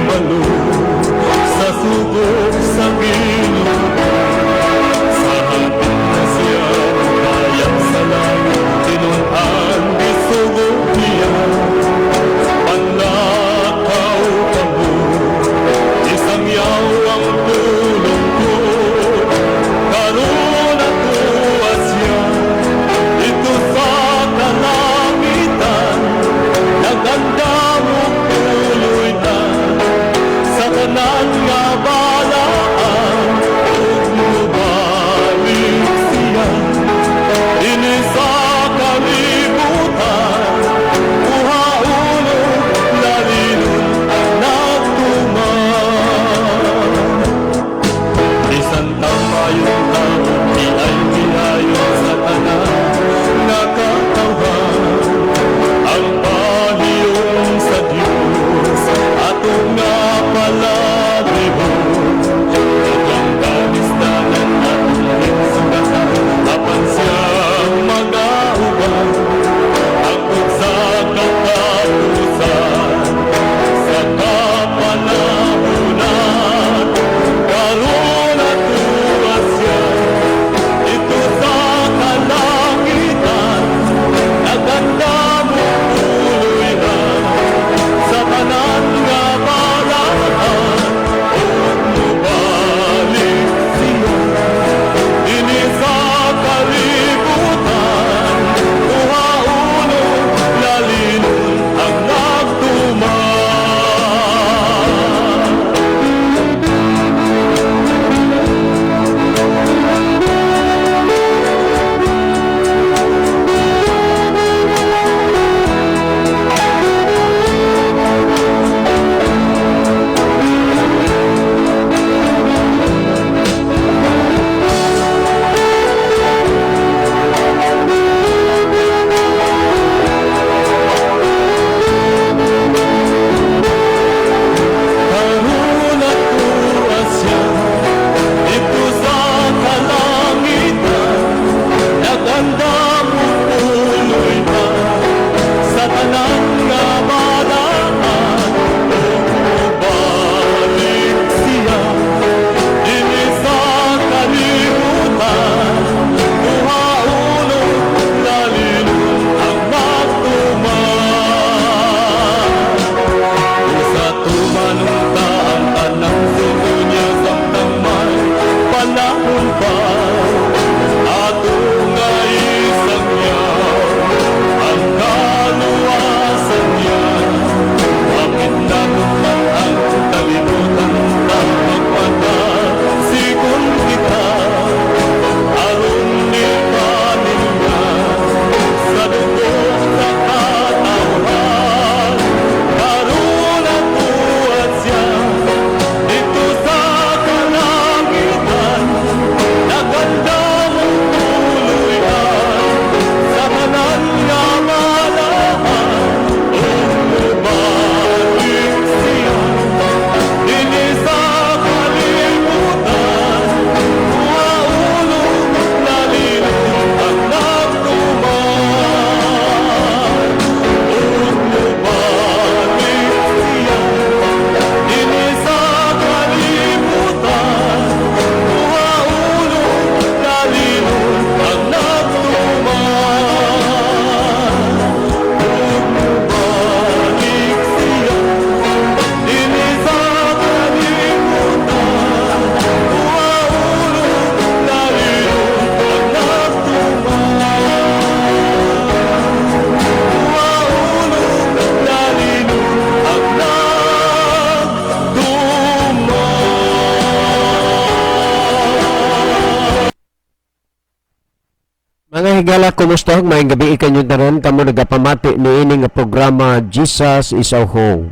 Kahibalo sa sugo sa Ginoo. Sa hapit na siya kayang sa langit, tinun-an gisugo niya. Panlakaw kamo, isangyaw ang pulong ko. Karon atoa siya didto sa kalangitan, nagandam og puloy na sa tanan nga balaan, ug mobalik siya dinhi sa kalibutan, kuhaon og lalinon ang nagtuman. Bisan tang maayong tawo, diay gihayon sa tanan nga katawhan. Ang pahiyom sa Dios ato nga palabihon. Daghang kalisdanan atong ginsugatan, apan siyang magauban hangtod sa katapusan, sa kapanahunan. Karon atoa siya didto sa kalangitan, nagandam og puloy na sa tanan nga balaan, ug mobalik siya dinhi sa kalibutan, kuhaon og lalinon ang nagtuman. Karon atoa siya didto sa kalangitan, nagandam og puloy na sa tanan nga balaan, ug mobalik siya dinhi sa kalibutan, kuhaon og lalinon ang nagtuman. Sa tumanon ta ang tanang sugo niya samtang may panahon pa, ato nga isangyaw ang kaluwasan niya. Hapit na man ang kalibutan ta, magpatasigon kita aron ipanin niya sa dugo sa katawhan. Karon atoa siya didto sa kalangitan, nagandam og puloy-an sa tanan nga balaan, ug mobalik siya dinhi sa kalibutan, kuhaon og lalinon ang nagtuman, ug mobalik siya dinhi sa kalibutan, kuhaon og lalinon ang nagtuman, ug mobalik siya dinhi sa kalibutan, kuhaon og lalinon ang nagtuman, kuhaon og lalinon ang nagtuman. Mga higala, kumusta? Maayong gabii kanyong tanan, kamo nagapamati niini nga programa, Jesus Is Our Hope.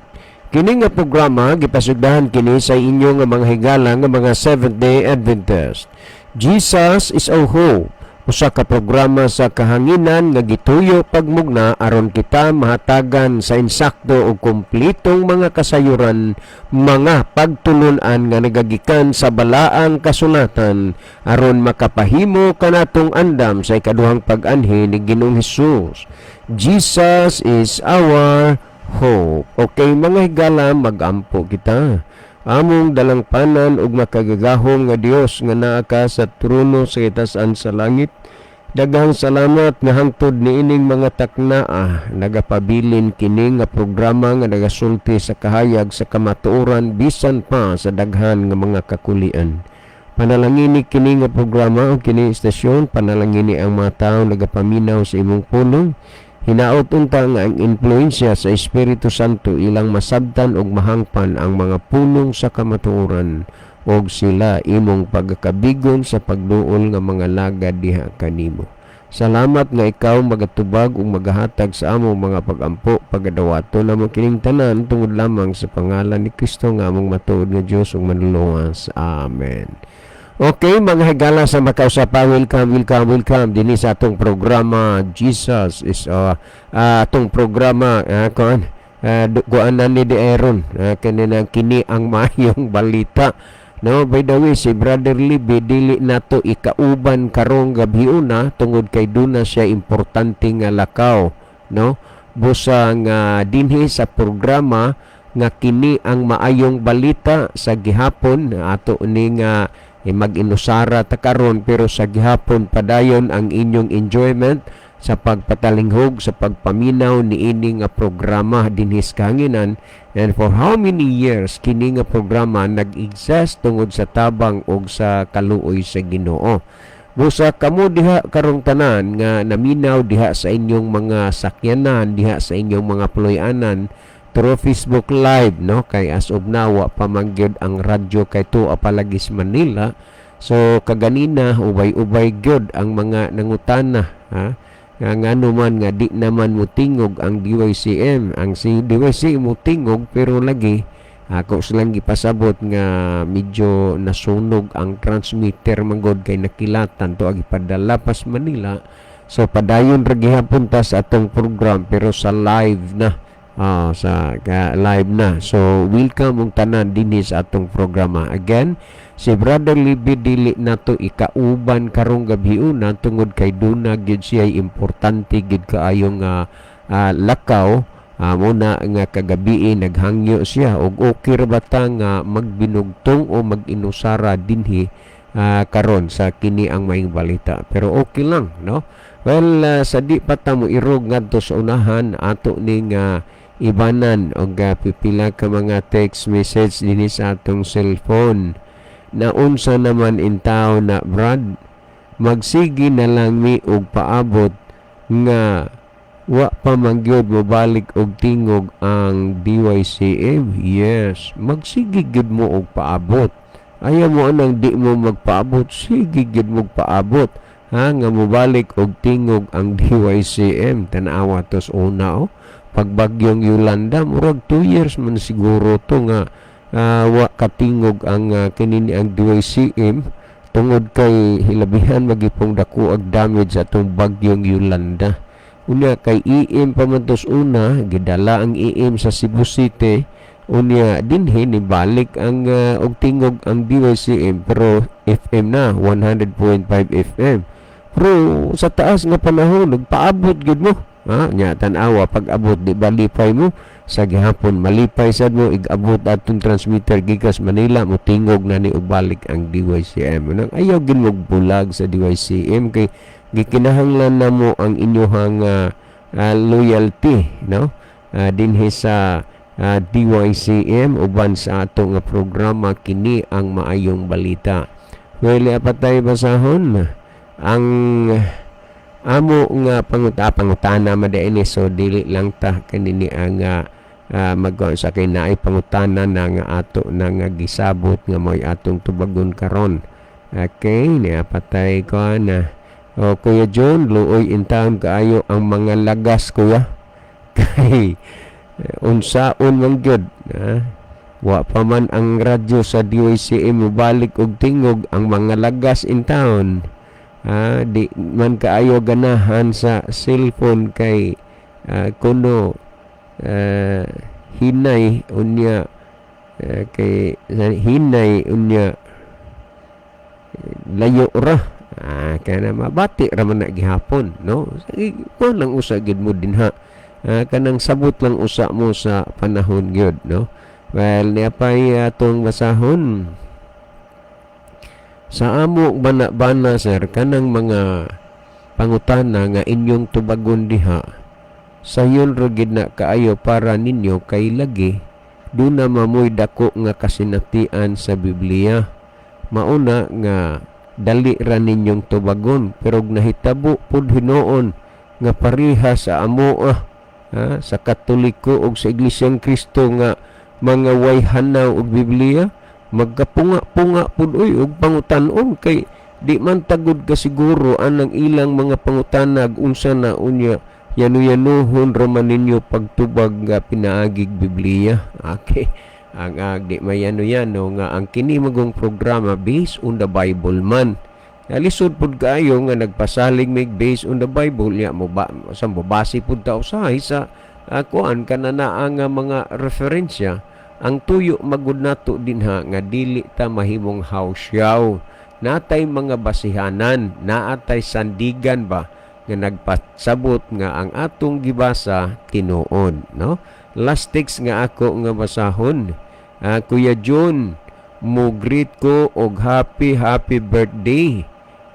Kini nga programa gipasugdahan kini sa inyo nga mga higala nga mga Seventh-day Adventist. Jesus Is Our Hope, usa ka programa sa kahanginan nga gituyo pagmugna aron kita mahatagan sa insakto ug kumpletong mga kasayuran, mga pagtulun-an nga nagagikan sa Balaang Kasulatan aron makapahimo kanatong andam sa ikaduhang pag-anhi ni Ginoong Hesus. Jesus is our hope. Okay, mga higala, magampo kita. Among dalangpanan ug makagagahom nga Dios nga naa ka sa trono sa itasan sa langit, daghang salamat nga hangtod niining mga taknaa nagapabilin kini nga programa nga nagasulti sa kahayag sa kamatuoran bisan pa sa daghan nga mga kakulian. Panalangini kini nga programa o kini istasyon, panalangini ang mga tawo nagapaminaw sa imong pulong. Hinaot unta nga ang impluensya sa Espiritu Santo ilang masabtan og mahangpan ang mga pulong sa kamatuoran og sila imong pagkabigon sa pagduol nga mga lagad diha kanimo. Salamat nga ikaw magatubag ug magahatag sa among mga pagampo. Pagadawato namo kining tanan tungod lamang sa pangalan ni Kristo nga among matuod nga Dios ug Manluluwas. Amen. Okay, mga higala sa makausapa, welcome, welcome, welcome dinhi sa atong programa Jesus is atong programa kuan kuan na ni De Aaron kanina kini ang maayong balita. No, by the way, si Brother Libby dili nato ikauban karong gabhiuna tungod kay duna siya importante nga lakaw, no? Busa nga dinhi sa programa nga kini ang maayong balita sa gihapon ato ni nga mag-inusara ta karon, pero sa gihapon padayon ang inyong enjoyment sa pagpatalinghog sa pagpaminaw niini nga programa dinhi sa kahanginan. And for how many years kini nga programa nag-exist tungod sa tabang og sa kaluoy sa Ginoo. Busa kamo diha karong tanan nga naminaw diha sa inyong mga sakyanan, diha sa inyong mga puloy-anan through Facebook Live, no, kay as of now wa pa man gyud ang radyo kay tuwa pa lagi sa Manila. So kaganina ubay-ubay gyud ang mga nangutana, ha, nga ngano man nga di naman mutingog ang DYCM. Ang si DYCM mutingog, pero lagi ako silang gipasabot nga medyo nasunog ang transmitter manggod kay nakilatan to agi padala pas Manila. So padayon ra gihapon ta sa atong program, pero sa live na. Sa live na. So welcome mong tanan dinhi sa atong programa. Again, si Brother Libby dili nato ikauban karong gabhiuna tungod kay duna gyud siya importante gyud kaayo nga lakaw. Muna nga kagabi naghangyo siya og okay ra ba ta nga magbinugtong o mag-inusara dinhi karon sa kini ang maayong balita, pero okay lang, no? Well, sa di pa ta mo irog ngadto sa unahan, ato ning ibanan og pipila ka mga text message dinhi sa atong cellphone. Naunsa naman intaw na, Brad? Magsigi na lang mi og paabot nga wa pa man gyud mobalik og tingog ang DYCM. Yes, magsige gyud mo og paabot. Ayaw mo anang di mo magpaabot, sige gyud mo paabot. Ha, nga mobalik og tingog ang DYCM. Tanawa tos una oh. Pagbagyong Yolanda, murag 2 years man siguro to nga wa katingog ang kini ni ang DYCM tungod kay hilabihan magipong dako ang damage sa atong bagyong Yolanda. Unya kay EM pa man tos una, gidala ang EM sa Cebu City. Unya dinhi nibalik ang og tingog ang DYCM, pero FM na, 100.5 FM. Pero sa taas nga panahon nagpaabot gyud mo. Ha, nya tan-awa pag-abot, di ba lipay mo? Sa gihapon malipay sad mo ig-abot atong transmitter gikas Manila, motingog na ni og balik ang DYCM. Nang ayaw gin mo bulag sa DYCM kay gikinahanglan namo ang inyuhang loyalty, no, dinhi sa DYCM uban sa ato nga programa kini ang maayong balita. Well, patay basahon ang amo nga pangutana man ini, so dili lang ta kanini ang mag sa kay naay pangutana na nga ato na nga gisabot nga mo'y atong tubagon karon. Okay, niya patay ko na. O Kuya John, luoy intawon kaayo ang mga lagas, kuya, kay unsaon man gyud, ha? Wa pa man ang radyo sa DYCM mobalik og tingog ang mga lagas in town. Di man kaayo ganahan sa cellphone kay kuno hinay unya, kay hinay unya layo ra. Kaya na mabati ra man na gihapon, no? Sige, kuan lang usa gid mo dinha. Kanang sabot lang usa mo sa panahon gyud, no? Well, niya pa'y atong basahon sa amo bana-bana, sir, kanang mga pangutana nga inyong tubagon diha, sayon ra gid na kaayo para ninyo kay lagi duna mamoy dako nga kasinatian sa Biblia, mauna nga dali ra ninyong tubagon. Pero nahitabo pud hinuon nga pareha sa amo ha, sa Katoliko ug sa Iglesia Kristo nga mga way hanaw og Biblia, magkapunga-punga pud oy og pangutan-on, kay di man tagod ka siguro anang ilang mga pangutanag unsa na unya yanu-yanuhon ra man ninyo pagtubag nga pinaagig Biblia. Okay, ang di mayano-yano nga ang kini magong programa based on the Bible man. Lisod pud kaayo nga nagpasalig mig based on the Bible nya mo ba sa mobase pud ta usahay sa kuan kanana nga mga referensya. Ang tuyo magud nato dinha nga dili ta mahimong hausyaw, natay mga basihanan, naatay sandigan ba nga nagpasabot nga ang atong gibasa tinuod, no? Last text nga ako nga basahon, Kuya Jun, mo greet ko og happy happy birthday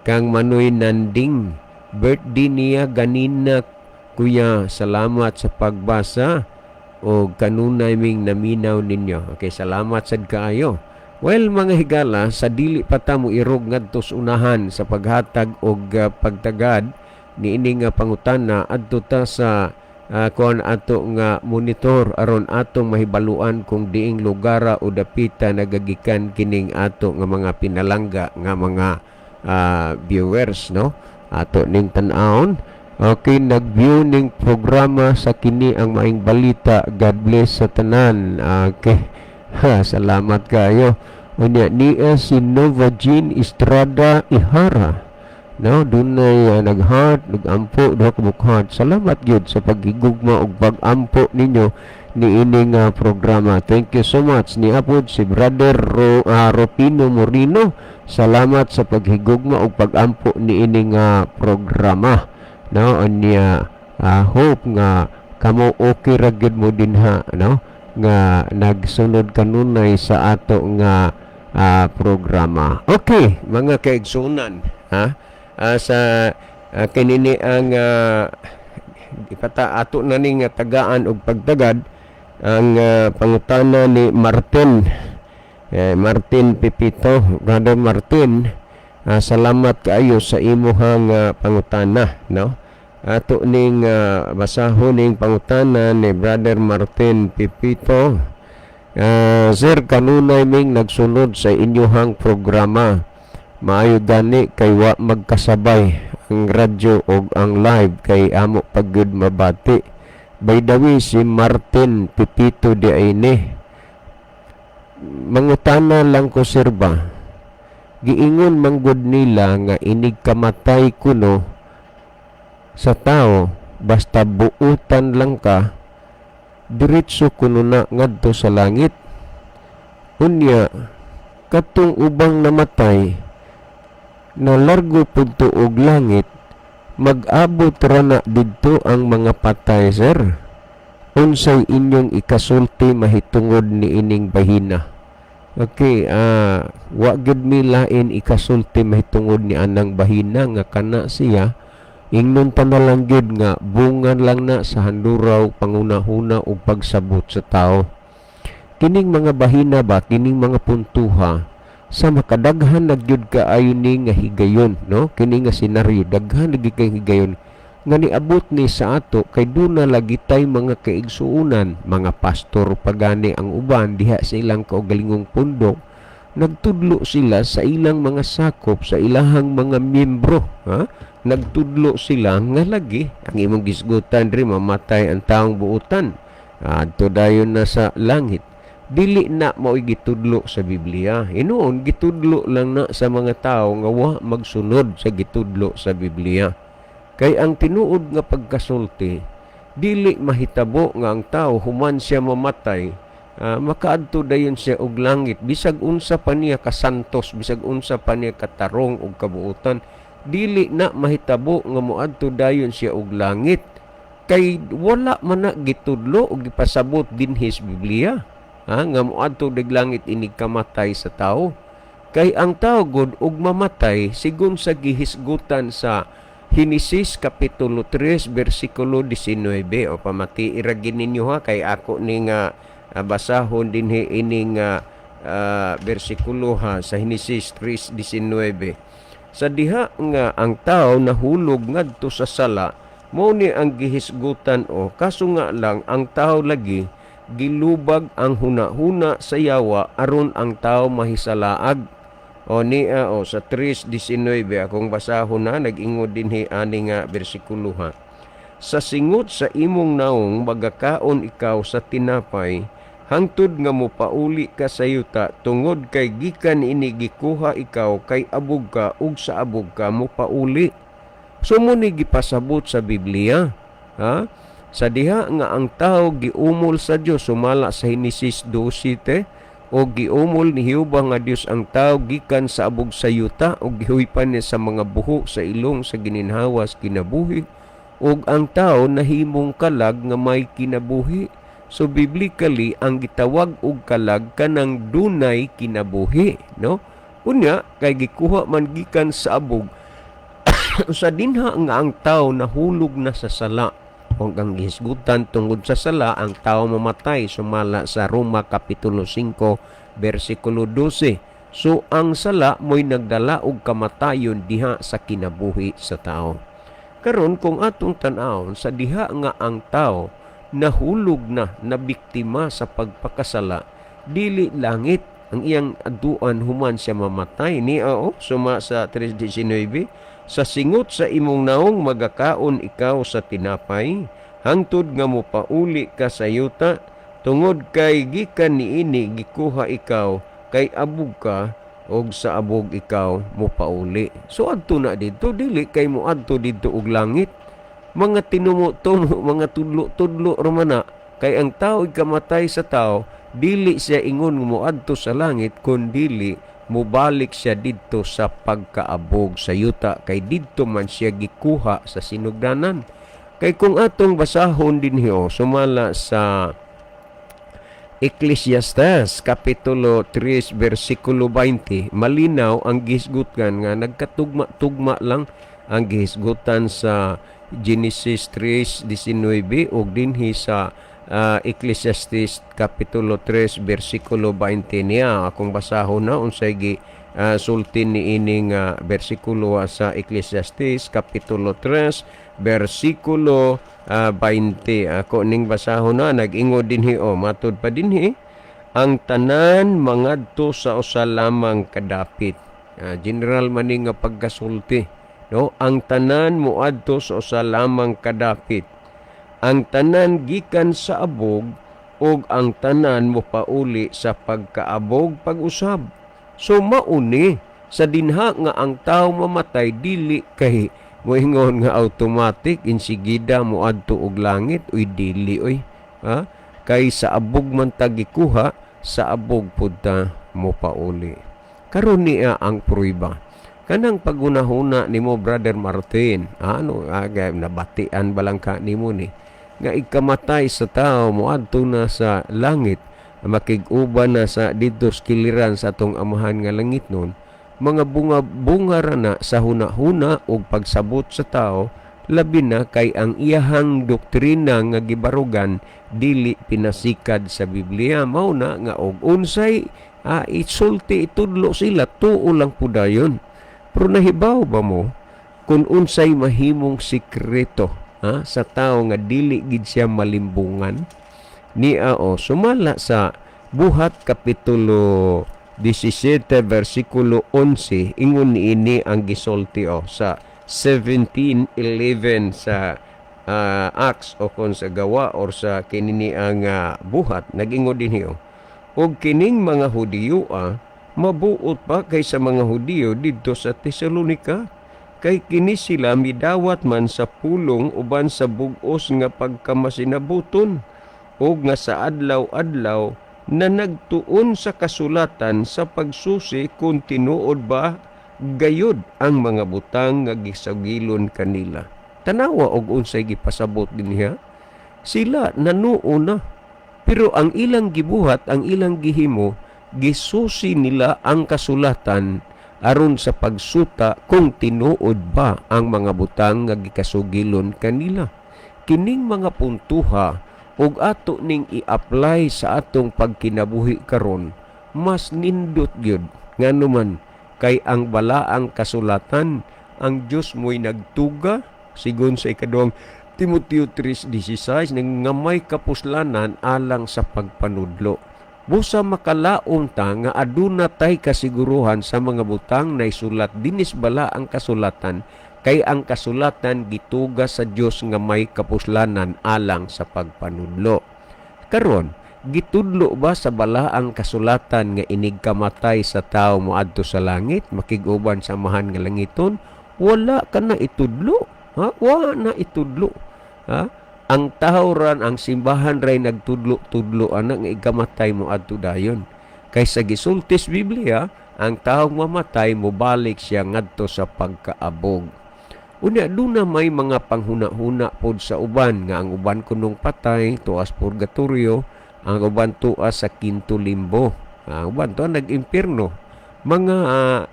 kang Manoy Nanding. Birthday niya ganina, kuya. Salamat sa pagbasa o kanunay ming naminaw ninyo. Okay, salamat sad kaayo. Well, mga higala, sa dili pa ta mo irog ngadto sa unahan sa paghatag og pagtagad niini nga pangutana, adto ta sa kuan ato nga monitor aron atong mahibaluan kung diing lugara o dapita nagagikan kining ato nga mga pinalangga nga mga viewers, no? Ato ning tan-awon. Okay, nag-view ning programa sa kini ang maing balita. God bless sa tanan. Okay, ha, salamat kayo. Unya niya si Nova Jean Estrada Ihara, no? Dunay nag-heart, nag-ampo, duha ka heart. Salamat gyud sa paghigugma ug pag-ampo ninyo niini nga programa. Thank you so much. Ni apod si Brother Ropino Morino. Salamat sa paghigugma ug pag-ampo niini nga programa, no? Unya hope nga kamo okay ra gyud mo dinha, no, nga nagsunod kanunay sa ato nga programa. Okay, mga kaigsunan, ha, sa kinini ang ipata ato na ning tagaan og pagtagad ang pangutana ni Martin, Martin Pipito. Brother Martin, salamat kaayo sa imuhang pangutana, no? Ato ning basahon ning pangutana ni Brother Martin Pipito. Sir, kanunay ming nagsunod sa inyuhang programa. Maayo gani kay wa magkasabay ang radyo og ang live kay amo pag gyud mabati. By the way, si Martin Pipito di ay ni. Mangutana lang ko, sir, ba. Giingon manggod nila nga inig kamatay kuno sa tao, basta buutan lang ka, diretso kuno na ngadto sa langit. Unya katong ubang namatay na largo pud to og langit, mag-abot ra na didto ang mga patay, sir? Unsay inyong ikasulti mahitungod niining bahina? Okay, wa gyud mi lain ikasulti mahitungod ni anang bahina nga kana siya. Ingnon ta na lang gyud nga bungan lang na sa handuraw pangunahuna ug pagsabot sa tao. Kining mga bahina ba, kining mga puntuha, sa makadaghan na gyud kaayo ni nga higayon, no? Kini nga senaryo, daghan na gyud kay higayon nga niabot ni sa ato kay duna lagi tay mga kaigsuonan, mga pastor pagani ang uban diha sa ilang kaugalingong pundok, nagtudlo sila sa ilang mga sakop, sa ilahang mga miyembro, ha? Nagtudlo sila nga lagi ang imong gisgutan diri, mamatay ang taong buutan, adto dayon na sa langit. Dili na mao'y gitudlo sa Biblia. Hinuon gitudlo lang na sa mga tao nga wa magsunod sa gitudlo sa Biblia. Kay ang tinuod nga pagkasulti, dili mahitabo nga ang tao human siya mamatay, makaadto dayon siya og langit bisag unsa pa niya kasantos, bisag unsa pa niya katarong og kabuutan, dili na mahitabo nga moadto dayon siya og langit. Kay wala man na gitudlo o gipasabot dinhi sa Biblia, ha, nga moadto og langit inig kamatay sa tao. Kay ang tao gud og mamatay, sigon sa gihisgutan sa Henesis kapitulo 3 bersikulo 19. O pamati ra gyud ninyo ha, kay ako ni nga basahon dinhi ini nga bersikulo ha, sa Henesis 3:19. Sa diha nga ang tao nahulog ngadto sa sala, mao ni ang gihisgutan o kaso nga lang ang tao lagi gilubag ang huna-huna sa yawa aron ang tao mahisalaag. O niya o sa 3:19, akong basahon na, nag-ingon dinhi ani nga bersikulo ha. "Sa singot sa imong naong magakaon ikaw sa tinapay hangtod nga mopauli ka sa yuta, tungod kay gikan ini gikuha ikaw, kay abog ka ug sa abog ka mopauli." So mao ni gipasabot sa Biblia. Ha? Sa diha nga ang tao giumol sa Dios sumala sa Henesis 12 te, o giumol ni Jehova nga Dios ang tao gikan sa abog sa yuta o gihuypan niya sa mga buho sa ilong sa gininhawas kinabuhi, ug ang tao nahimong kalag nga may kinabuhi. So biblically, ang gitawag og kalag kanang dunay kinabuhi, no? Unya kay gikuha man gikan sa abog, sa dinha nga ang tao nahulog na sa sala kung ang gihisgutan tungod sa sala ang tao mamatay sumala sa Roma kapitulo 5 bersikulo 12. So ang sala mo'y nagdala og kamatayon diha sa kinabuhi sa tao. Karon, kung atong tan-awon, sa diha nga ang tao nahulog na, nabiktima sa pagpakasala, dili langit ang iyang aduan human siya mamatay. Ni o suma sa 3:19, "Sa singot sa imong naong magakaon ikaw sa tinapay hangtod nga mopauli ka sa yuta, tungod kay gikan niini gikuha ikaw, kay abog ka og sa abog ikaw mopauli." So adto na didto, dili kay moadto didto og langit. Mga tinumo-tumo, mga tudlo-tudlo romana, kay ang tao ikamatay sa tao, dili siya ingon nga moadto sa langit, kun dili mobalik siya didto sa pagkaabog sa yuta, kay didto man siya gikuha sa sinugdanan. Kay kung atong basahon dinhi o sumala sa Ecclesiastes kapitulo 3 bersikulo 20, malinaw ang gihisgutan nga nagkatugma-tugma lang ang gihisgutan sa Genesis 3:19 ug dinhi sa Ecclesiastes kapitulo 3 bersikulo 20. Niya akong basahon na unsay gi sulti niini nga bersikulo sa Ecclesiastes kapitulo 3 bersikulo 20. Ako ning basahon na, nag-ingon dinhi o matud pa dinhi, "Ang tanan mangadto sa usa lamang kadapit." General man ni nga pagkasulti, no? "Ang tanan moadto sa usa lamang kadapit. Ang tanan gikan sa abog ug ang tanan mopauli sa pagkaabog pag-usab." So mauni sa dinha nga ang tao mamatay, dili kay moingon nga automatic insigida moadto og langit. Uy, dili oy, ha? Kay sa abog man ta gikuha, sa abog pud ta mopauli. Karon niya ang pruweba kanang pagunahuna nimo, Brother Martin, ano aga nabatian balang ka nimo ni nga ikamatay sa tao moadto na sa langit, makig-uban na sa didto sa kiliran sa atong Amahan nga langit nun. Mga bunga bunga ra na sa huna-huna ug pagsabot sa tao, labi na kay ang iyahang doktrina nga gibarugan dili pinasikad sa Biblia. Mao na nga og unsay isulti, itudlo sila, tuo lang pudayon. Pero nahibaw ba mo kung unsay mahimong sikreto, ha, sa tao nga dili gid siya malimbungan? Ni o sumala sa Buhat kapitulo 17 versikulo 11, ingon niini ang gisulti o sa 17:11 sa Acts o kon sa Gawa or sa kinini ang Buhat, nag-ingon dinhi o, "Ug kining mga Hudiyo mabuot pa kaysa mga Hudiyo didto sa Tesalonika, kay kini sila midawat man sa pulong uban sa bug-os nga pagkamasinabuton ug nga sa adlaw-adlaw na nagtuon sa kasulatan sa pagsusi kung tinuod ba gayud ang mga butang nga gisugilon kanila." Tanawa og unsay gipasabot dinhiha. Sila nanuo na. Pero ang ilang gibuhat, ang ilang gihimo, gisusi nila ang kasulatan aron sa pagsuta kung tinuod ba ang mga butang nga gikasugilon kanila. Kining mga puntuha ug ato ning i-apply sa atong pagkinabuhi karon, mas nindot gyud, ngano man kay ang balaang kasulatan, ang Dios mo'y nagtuga sigon sa ikaduhang Timoteo 3:16 nga may kapuslanan alang sa pagpanudlo. Busa makalaom ta nga aduna tay kasiguruhan sa mga butang na isulat dinis balaang kasulatan, kay ang kasulatan gituga sa Dios nga may kapuslanan alang sa pagpanudlo. Karon, gitudlo ba sa balaang kasulatan nga inig kamatay sa tao moadto sa langit, makig-uban sa Amahan nga langiton? Wala ka na itudlo. Ha? Wala na itudlo. Ha? Ang tao ran, ang simbahan ray nagtudlo-tudlo ana nga ikamatay mo adto dayon. Kay sa gisultis Biblia, ang taong mamatay, mobalik siya ngadto sa pagkaabog. Unya duna may mga panghuna-huna pod sa uban nga ang uban kunong patay tuas purgatorio, ang uban tuas sa kinto limbo, ang uban tuas nag-impierno. Mga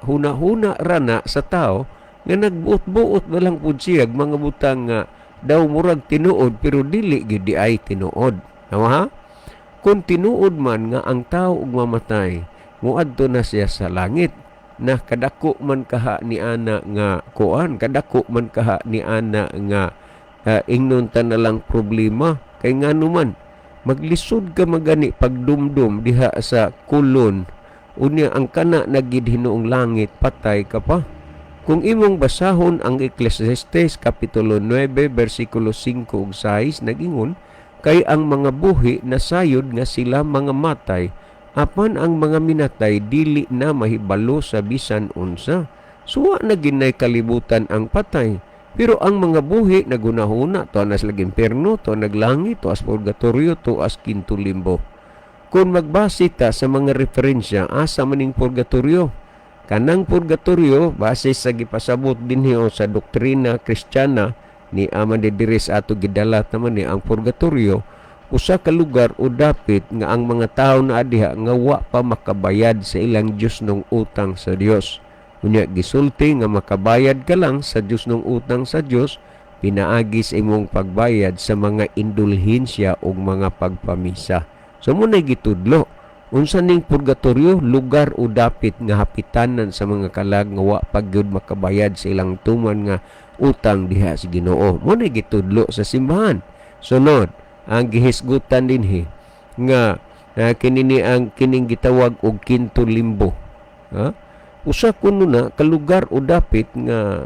huna-huna rana sa tao nga nagbuot-buot na lang pud siya mga butang nga daw murag tinuod pero dili gyud di ay tinuod. Tama ha? Kung tinuod man nga ang tao ug mamatay moadto na siya sa langit, na kadako man kaha ni ana nga kuan, kadako man kaha ni ana nga ingnon ta na lang problema, kay ngano man maglisod ka magani pagdumdum diha sa kulon, unya ang kana na gid hinuong langit, patay ka pa. Kung imong basahon ang Ecclesiastes kapitulo 9 bersikulo 5 ug 6, nagingon, "Kay ang mga buhi nasayod nga sila mga matay, apan ang mga minatay dili na mahibalo sa bisan unsa." Suwa na ginay kalibutan ang patay. Pero ang mga buhi nagunahuna, tuas lag impierno, tuas naglangit, tuas purgatorio, tuas kinto limbo. Kung magbase ta sa mga referensya, asa maning purgatorio? Kanang purgatorio, base sa gipasabot dinhi o sa doktrina Kristiyana ni ama de diris ato gidala naman ni ang purgatorio, usa ka lugar o dapit nga ang mga tao na adiha nga wa pa makabayad sa ilang Diyos nung utang sa Dios. Unya gisulti nga makabayad ka lang sa Diyos nung utang sa Dios pinaagi sa imong pagbayad sa mga indulhensya ug mga pagpamisa. So mo na gitudlo. Unsa ning purgatorio? Lugar o dapit nga hapitanan sa mga kalag nga wa pa gyud makabayad sa ilang tuman nga utang diha sa Ginoo. Mo na gitudlo sa simbahan. Sunod, ang gihisgutan dinhi nga kini ni ang kining gitawag og kinto limbo. Ha? Usa kuno na kalugar o dapit nga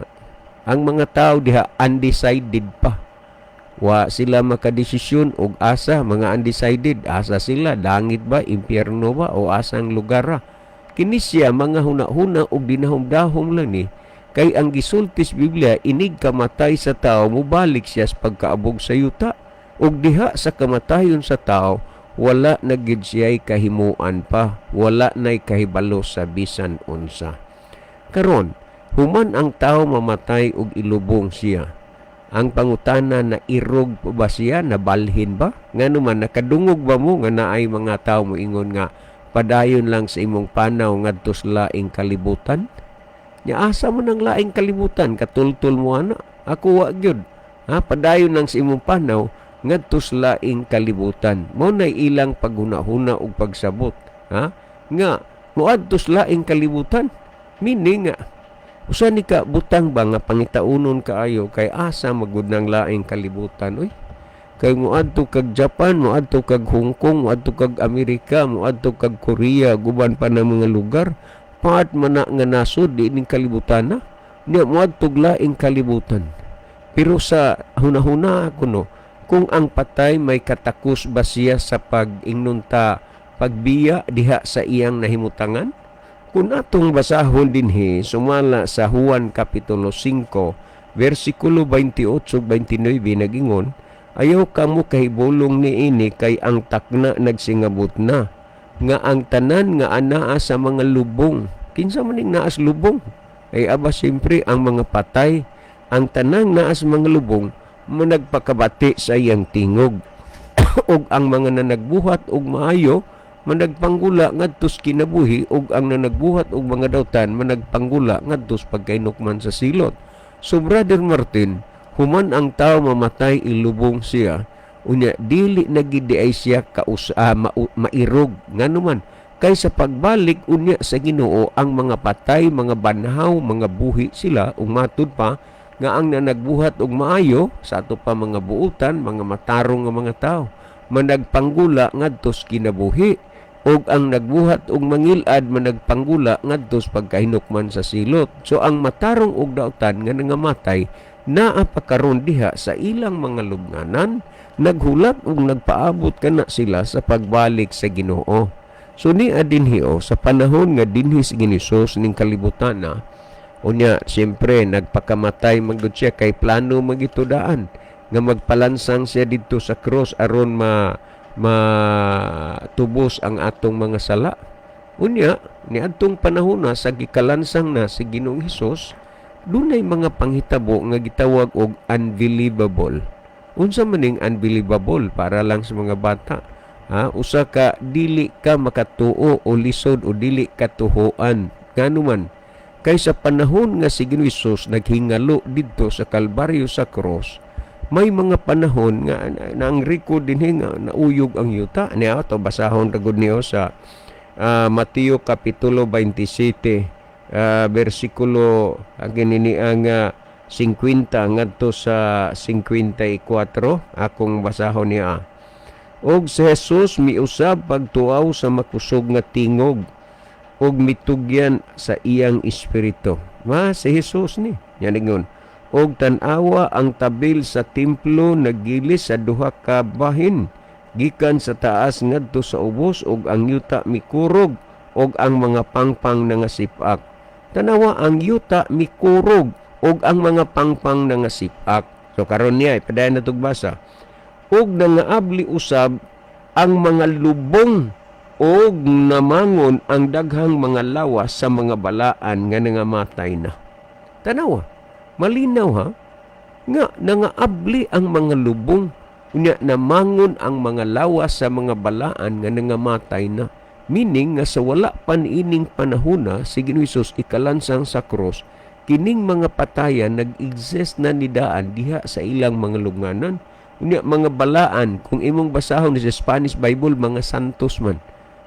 ang mga tao diha undecided pa. Wa sila makadesisyon og asa, mga undecided, asa sila, langit ba, impyerno ba o asang lugar ra. Kini siya mga huna-huna og dinahom-dahom lang ni, kay ang gisultis Biblia, inig kamatay sa tao mobalik siya sa pagkaabog sa yuta, ug diha sa kamatayon sa tao wala na gid siya'y kahimuan pa, wala na'y kahibalo sa bisan unsa. Karon, human ang tao mamatay ug ilubong siya, ang pangutana na, irog pa ba siya, nabalhin ba? Ngano man nakadungog ba mo nga naay mga tao moingon nga padayon lang sa imong panaw ngadto sa laing kalibutan? Nya asa mo nang laing kalibutan, katultol mo ana? Ako wa gyud. Ha, padayon lang sa imong panaw ngadto sa laing kalibutan. Mao nay ilang paghuna-huna ug pagsabot, ha? Nga moadto sa laing kalibutan. Meaning nga usa ni ka butang ba nga pangitaunon kaayo, kay asa magud ng laing kalibutan, oy? Kay moadto kag Japan, moadto kag Hong Kong, moadto kag Amerika, moadto kag Korea, guban pa ng mga lugar, paat man na nga nasod di ning kalibutan na. Niya moadto laing kalibutan. Pero sa hunahuna kuno, kung ang patay may katakos ba siya sa pag-ingnon ta pagbiya diha sa iyang nahimutangan? Kung atong basahon dinhi sumala sa Juan Kapitulo 5 versikulo 28 ug 29, nagingon, "Ayaw kamo kahibulong niini, kay ang takna nagsingabot na nga ang tanan nga anaa sa mga lubong." Kinsa man ning naa sa lubong? Ay aba, siyempre ang mga patay. Ang tanang naa sa mga lubong managpakabati sa iyang tingog, ug ang mga nanagbuhat og maayo managpanggula ngadto sa kinabuhi, ug ang nanagbuhat og mga dautan managpanggula ngadto sa pagkainukman sa silot. So, Brother Martin, human ang tao mamatay, ilubong siya, unya dili na gid ay siya mairog. Ngano man? Kay sa pagbalik unya sa Ginoo, ang mga patay, mga banhaw, mga buhi sila, ug matud pa nga ang nanagbuhat og maayo sa ato pa mga buutan, mga matarong nga mga tao, managpanggula ngadto sa kinabuhi, ug ang nagbuhat og mangilad managpanggula ngadto sa pagkahinukman sa silot. So ang matarong og dautan nga nangamatay, naa pa karon diha sa ilang mga lubnganan, naghulat ug nagpaabot kana sila sa pagbalik sa Ginoo. So ni dinhi o sa panahon nga dinhi si Hesus ning kalibutan na, unya siyempre nagpakamatay man gud siya kay plano magitudaan nga magpalansang siya didto sa cross aron ma matubos ang atong mga sala. Unya niadtong panahon na sa gikalansang na si Ginoong Hesus, dunay mga panghitabo nga gitawag og unbelievable. Unsa man ning unbelievable? Para lang sa mga bata ha, usa ka dili ka makatuo o lisod o dili katuhoan. Ngano man? Kay sa panahon nga si Ginoong Hesus naghingalo didto sa Kalbaryo, sa cross, may mga panahon nga na ang record dinhi nga nauyog ang yuta niya. To basahon ra gud niyo sa Mateo kapitulo 27, bersikulo ang ni ang 50 ngadto sa 54, akong basahon niya. "Og si Jesus miusab pagtuaw sa makusog nga tingog ug mitugyan sa iyang espiritu." Ma si Jesus ni. Yan ingon. "Og tan-awa, ang tabil sa templo naggilis sa duha ka bahin gikan sa taas ngadto sa ubos, ug ang yuta mikurog ug ang mga pangpang nangasipak." Tanawa, ang yuta mikurog ug ang mga pangpang nangasipak. So karon niya ipadayon na basa. "Ug nangaabli usab ang mga lubong, ug namangon ang daghang mga lawas sa mga balaan nga nangamatay na." Tanawa, malinaw ha, nga nangaabli ang mga lubong, unya namangon ang mga lawas sa mga balaan nga nangamatay na. Meaning nga sa wala pa niining panahona si Ginoong Hesus ikalansang sa cross, kining mga patayan nag-exist na nidaan diha sa ilang mga lubnganan. Unya mga balaan, kung imong basahon sa Spanish Bible, mga santos man.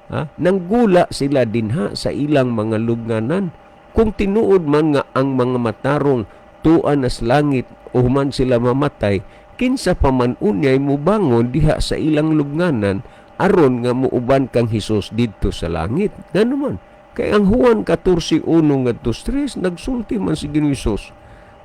Ha? Nanggula sila dinha sa ilang mga lubnganan. Kung tinuod man nga ang mga matarong tuan nas langit o human sila mamatay, kinsa pa man unyay mubangon diha sa ilang lubnganan aron nga muuban kang Hesus didto sa langit? Ngano man? Kay ang Juan 14:1 ngadto 3, nagsulti man si Ginoong Hesus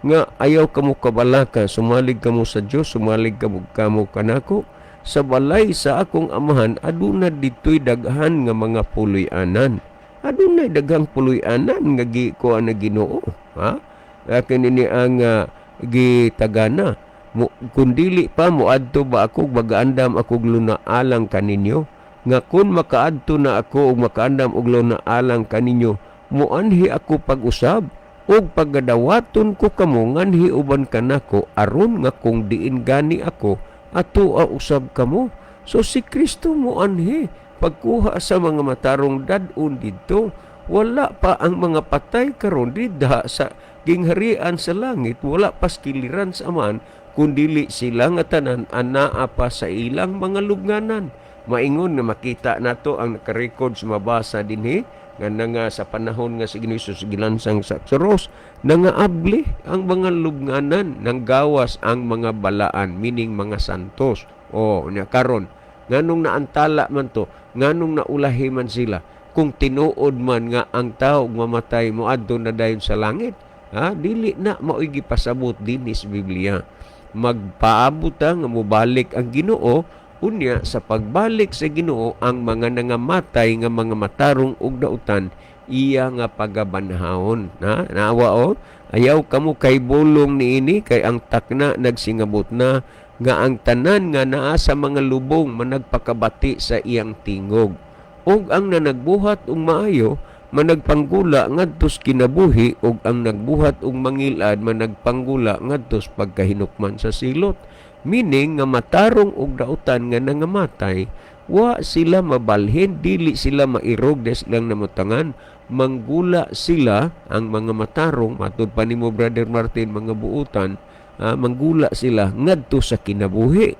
nga ayaw kamo kabalaka, sumalig kamo sa Dios, sumalig kamo kanako. Sa balay sa akong Amahan aduna dito'y daghan nga mga puloy-anan. Adunay daghang puloy-anan nga gi kuan na Ginoo, ha? Akin ini ang gitagana mo, kung dili pa, moadto ba ako, magaandam ako og luna alang kaninyo? Nga kun makaadto na ako ug makaandam og luna alang kaninyo, moanhi ako pag-usab ug pagadawaton ko kamo nganhi uban kanako, aron nga kung diin gani ako, atoa usab kamo. So si Kristo moanhi pagkuha sa mga matarong dad-on didto. Wala pa ang mga patay karon didha sa gingharian sa langit, wala pa kiliran sa Amahan, kundili sila nga tanan anaa pa sa ilang mga lubnganan. Maingon nga makita nato ang naka-record sa mabasa dinhi nga nga sa panahon nga si Ginoong Hesus gilansang sa krus, nangaabli ang mga lubnganan, nanggawas ang mga balaan, meaning mga santos. O nya karon, nganong naantala man to? Nganong naulahi man sila kung tinuod man nga ang tao mamatay moadto na dayon sa langit? Ha, dili na mao'y gipasabot dinhi sa Biblia. Magpaabot ta nga mobalik ang Ginoo. Unya sa pagbalik sa Ginoo, ang mga nangamatay nga mga matarong ug dautan, iya nga pagabanhawon na. Naawa o, ayaw kamo kay bulong niini, kay ang takna nagsingabot na nga ang tanan nga naa sa mga lubong managpakabati sa iyang tingog, ug ang nanagbuhat og maayo Managpanggula ngadtos kinabuhi ug ang nagbuhat og mangilad managpanggula ngadtos pagkahinukman sa silot. Meaning nga matarong og dautan nga nangamatay, wa sila mabalhin, dili sila mairog des lang namutangan. Manggula sila ang mga matarong, matud pa nimo, Brother Martin, mga buutan, manggula sila ngadto sa kinabuhi.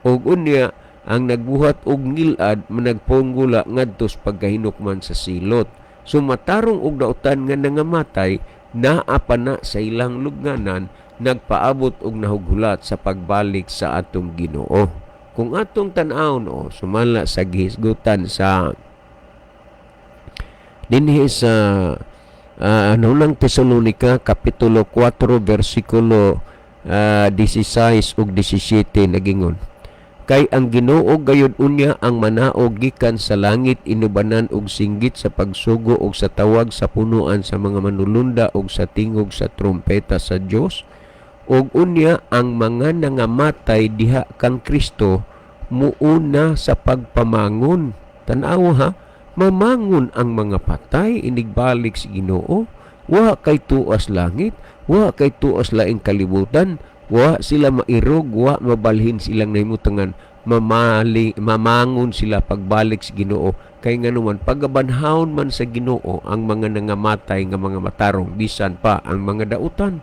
Ug unya ang nagbuhat og ngilad managpanggula ngadto sa pagkahinukman sa silot. So matarong og dautan nga nangamatay, naa pa na sa ilang lubnganan nagpaabot og nahughulat sa pagbalik sa atong Ginoo. Kung atong tan-awon o sumala sa gihisgutan sa dinhi sa ano lang, Tesalonica kapitulo 4 bersikulo 16 ug 17, nagingon, "Kay ang Ginoo gayud unya ang manaog gikan sa langit inubanan og singgit sa pagsugo og sa tawag sa punuan sa mga manulunda og sa tingog sa trompeta sa Dios, ug unya ang mga nangamatay diha kang Kristo muuna sa pagpamangon." Tan-aw ha, mamangon ang mga patay inigbalik sa Ginoo. Wa kay tuas langit, wa kay tuas laing kalibutan, wa sila mairog, wa mabalhin silang nahimutangan, mamali mamangon sila pagbalik sa Ginoo. Kay nganuman pagabanhawon man sa Ginoo ang mga nangamatay nga mga matarong, bisan pa ang mga dautan.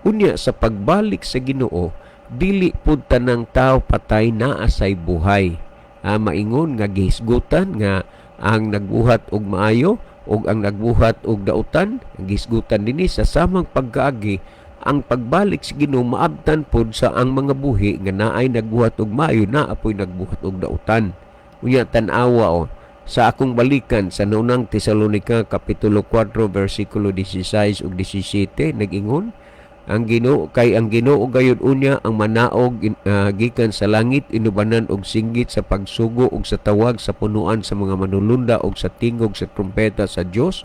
Unya sa pagbalik sa Ginoo, dili pud tanang tao patay naa say buhay. Maingon nga gihisgutan nga ang nagbuhat og maayo ug ang nagbuhat og dautan, ang gihisgutan dinhi sa samang pagkaagi, ang pagbalik sa Ginoo maabtan pod sa ang mga buhi nga naay nagbuhat og maayo, naa poy nagbuhat og dautan. Unya tan-awa o sa akong balikan sa Unang Tesalonika kapitulo 4 bersikulo 16 ug 17, nag-ingon ang Ginoo, "Kay ang Ginoo gayud unya ang manaog gikan sa langit inubanan og singgit sa pagsugo ug sa tawag sa punuan sa mga manulunda ug sa tingog sa trumpeta sa Dios,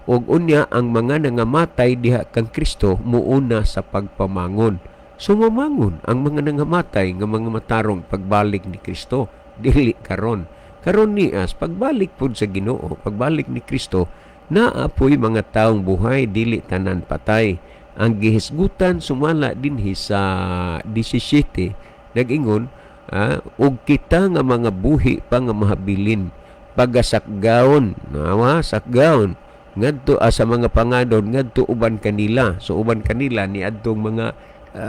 ug unya ang mga nangamatay diha kang Kristo muuna sa pagpamangon." So mamangon ang mga nangamatay nga mga matarong pagbalik ni Kristo, dili karon. Karon nias pagbalik pud sa Ginoo, pagbalik ni Kristo, naa poy mga taong buhay, dili tanan patay. Ang gihisgutan sumala dinhi sa 17, nag-ingon, "Ug kita nga mga buhi pa nga mahabilin pagasakgaon," nawa sakgaon ngadto sa mga pangadon ngadto uban kanila. So uban kanila ni adtong mga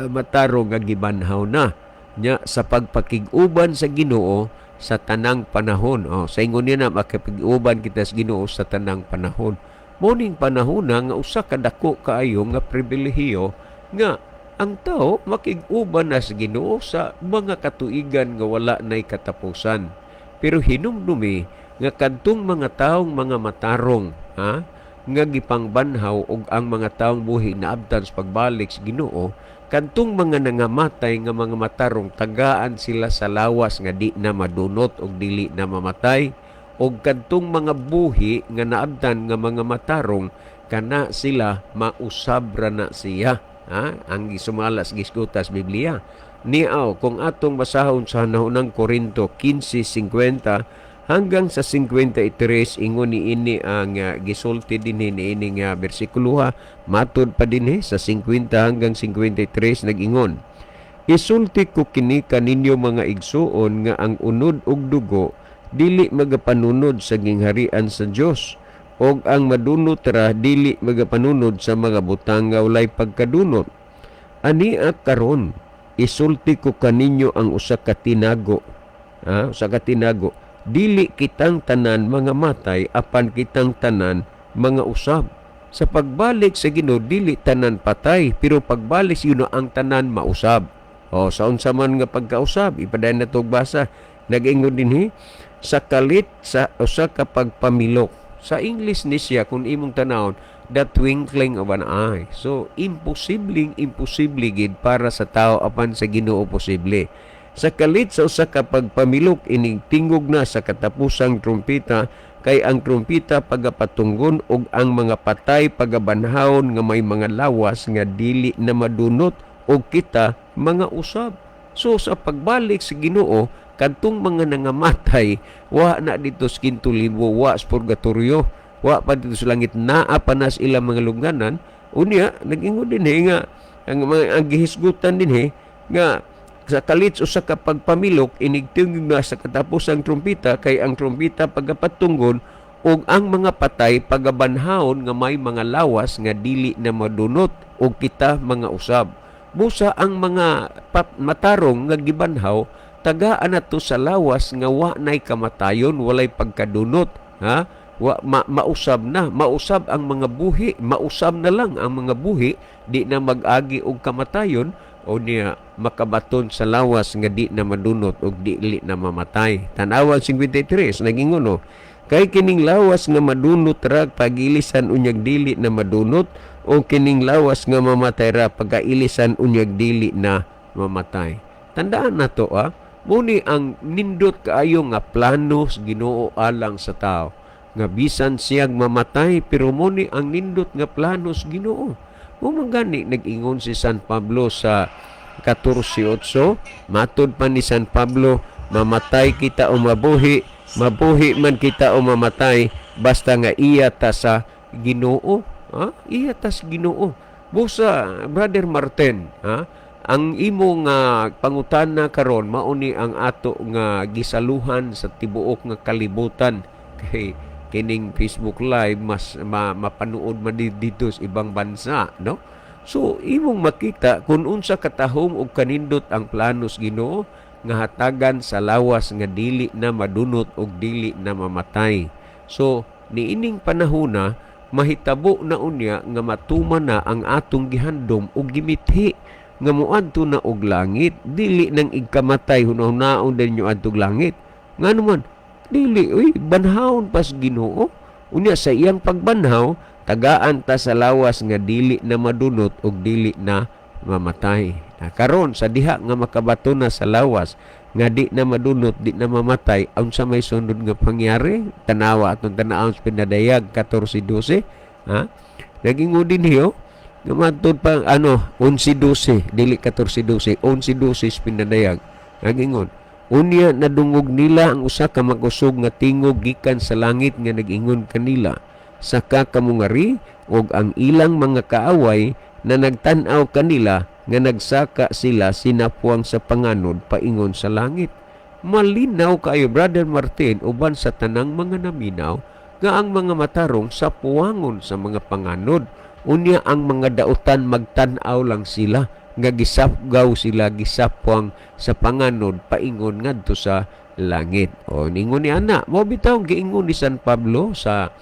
matarong nga gibanhaw na nya sa pagpakig-uban sa Ginoo sa tanang panahon. Oh, sa ingon niya na makapig-uban kita sa Ginoo sa tanang panahon. Mao ning panahon na nga usa ka dako kaayo nga pribilehiyo nga ang tao makig-uban na sa Ginoo sa mga katuigan nga wala nay katapusan. Pero hinumdumi nga kadtong mga taong mga matarong, ha, nga gipangbanhaw og ang mga taong buhi naabtan sa pagbalik sa Ginoo, kadtong mga nangamatay nga mga matarong, tagaan sila sa lawas nga di na madunot og dili na mamatay, og kadtong mga buhi nga naabtan nga mga matarong, kana sila mausab ra na siya, ha, ang gisumala sa gisgutan sa Biblia. Niaw kung atong basahon sa Unang Korinto 15:50 hanggang sa 53, ingon ni ini ang gisulti dinhi niini nga bersikulo ha, matud pa dinhi sa 50 hanggang 53, nag-ingon, "Isulti ko kini kaninyo, mga igsuon, nga ang unod ug dugo dili magapanunod sa gingharian sa Dios, ug ang madunot ra dili magapanunod sa mga butang nga walay pagkadunot. Ania karon isulti ko kaninyo ang usa ka tinago, ha, usa ka tinago: dili kitang tanan mga matay, apan kitang tanan mga usab." Sa pagbalik sa Ginoo, dili tanan patay, pero pagbalik sa Ginoo ang tanan mausab. O sa unsa man nga pagkausab, ipadayon na tog basa. Nag-ingon dinhi, "Sa kalit sa usa ka pagpamilok." Sa English ni siya, kung imong tanawon, "the twinkling of an eye." So imposibleng imposible gid para sa tao, apan sa Ginoo posible. "Sa kalit sa usa ka pagpamilok, inig tingog na sa katapusang trumpeta, kay ang trumpita pagapatunggon ug ang mga patay pagabanhawon nga may mga lawas nga dili na madunot, ug kita mga usab. So sa pagbalik sa Ginoo, kadtong mga nangamatay wa na dito sa quinto limbo, wa sa purgatorio. Wa pa dito sa langit, naa pa na sa ilang mga lubnganan. Unya nag-ingon dinhi nga ang mga ang gihisgutan dinhi nga sa kalit usa ka pagpamilok, inigtingog na sa katapusang trumpita, kay ang trumpita pagapatunggon ug ang mga patay pagabanhawon nga may mga lawas nga dili na madunot ug kita mga usab. Busa ang mga matarong nga gibanhaw, tagaan nato sa lawas nga wa nay kamatayon, walay pagkadunot, ha? Wa mausab na, mausab ang mga buhi, mausab na lang ang mga buhi, di na mag-agi og kamatayon o niya makabaton sa lawas nga di na madunot og dili na mamatay. Tanawa 53, nagingon, no? Kay kining lawas nga madunot ra pagilisan unyag dili na madunot, o kining lawas nga mamatay ra pagkailisan unyag dili na mamatay. Tandaan nato, ah, muni ang nindot kaayo nga plano sa Ginoo alang sa tao nga bisan siyag mamatay, pero muni ang nindot nga plano sa Ginoo. Mao man gani nag-ingon si San Pablo sa 14:8, matud pa ni San Pablo, mamatay kita o mabuhi, mabuhi man kita o mamatay, basta nga iya ta sa Ginoo. Ha? Iya ta sa Ginoo. Busa, Brother Martin, ha? Ang imo nga pangutana karon mao ni ang ato nga gisaluhan sa tibuok nga kalibutan, kay kining Facebook Live mas mapanuod man dito sa ibang bansa, no? So imong makita kung unsa katahom og kanindot ang plano sa Ginoo nga hatagan sa lawas nga dili na madunot og dili na mamatay. So niining panahona, mahitabo na unya nga matuman na ang atong gihandom og gimithi nga moadto na og langit. Dili nang igkamatay, hunahunahon din nyo adtog langit. Ngano man dili uy, banhawon pas Ginoo. Unya sa iyang pagbanhaw, tagaan ta sa lawas nga dili na madunot og dili na mamatay. Na karon sa diha nga makabato na sa lawas nga di na madunot, di na mamatay, unsa may sunod nga pangyari? Tanawa atong tanawon sa Pinadayag 14:12, ha? Nagingon din hiyo nga matud pa ano 11:12, dili 14:12, 11:12 sa Pinadayag. Nagingon, unya nadungog nila ang usa ka makusog nga tingog gikan sa langit nga nag-ingon kanila, "Saka kamo ngari," ug ang ilang mga kaaway na nagtan-aw kanila nga nagsaka sila sinapwang sa panganod paingon sa langit. Malinaw kaayo, Brother Martin, uban sa tanang mga naminaw, nga ang mga matarong sa puwangon sa mga panganod. Unya ang mga dautan magtan-aw lang sila nga gisapgaw sila, gisapwang sa panganod paingon ngadto sa langit. O ningon ni ana, mo bitaw giingon ni San Pablo sa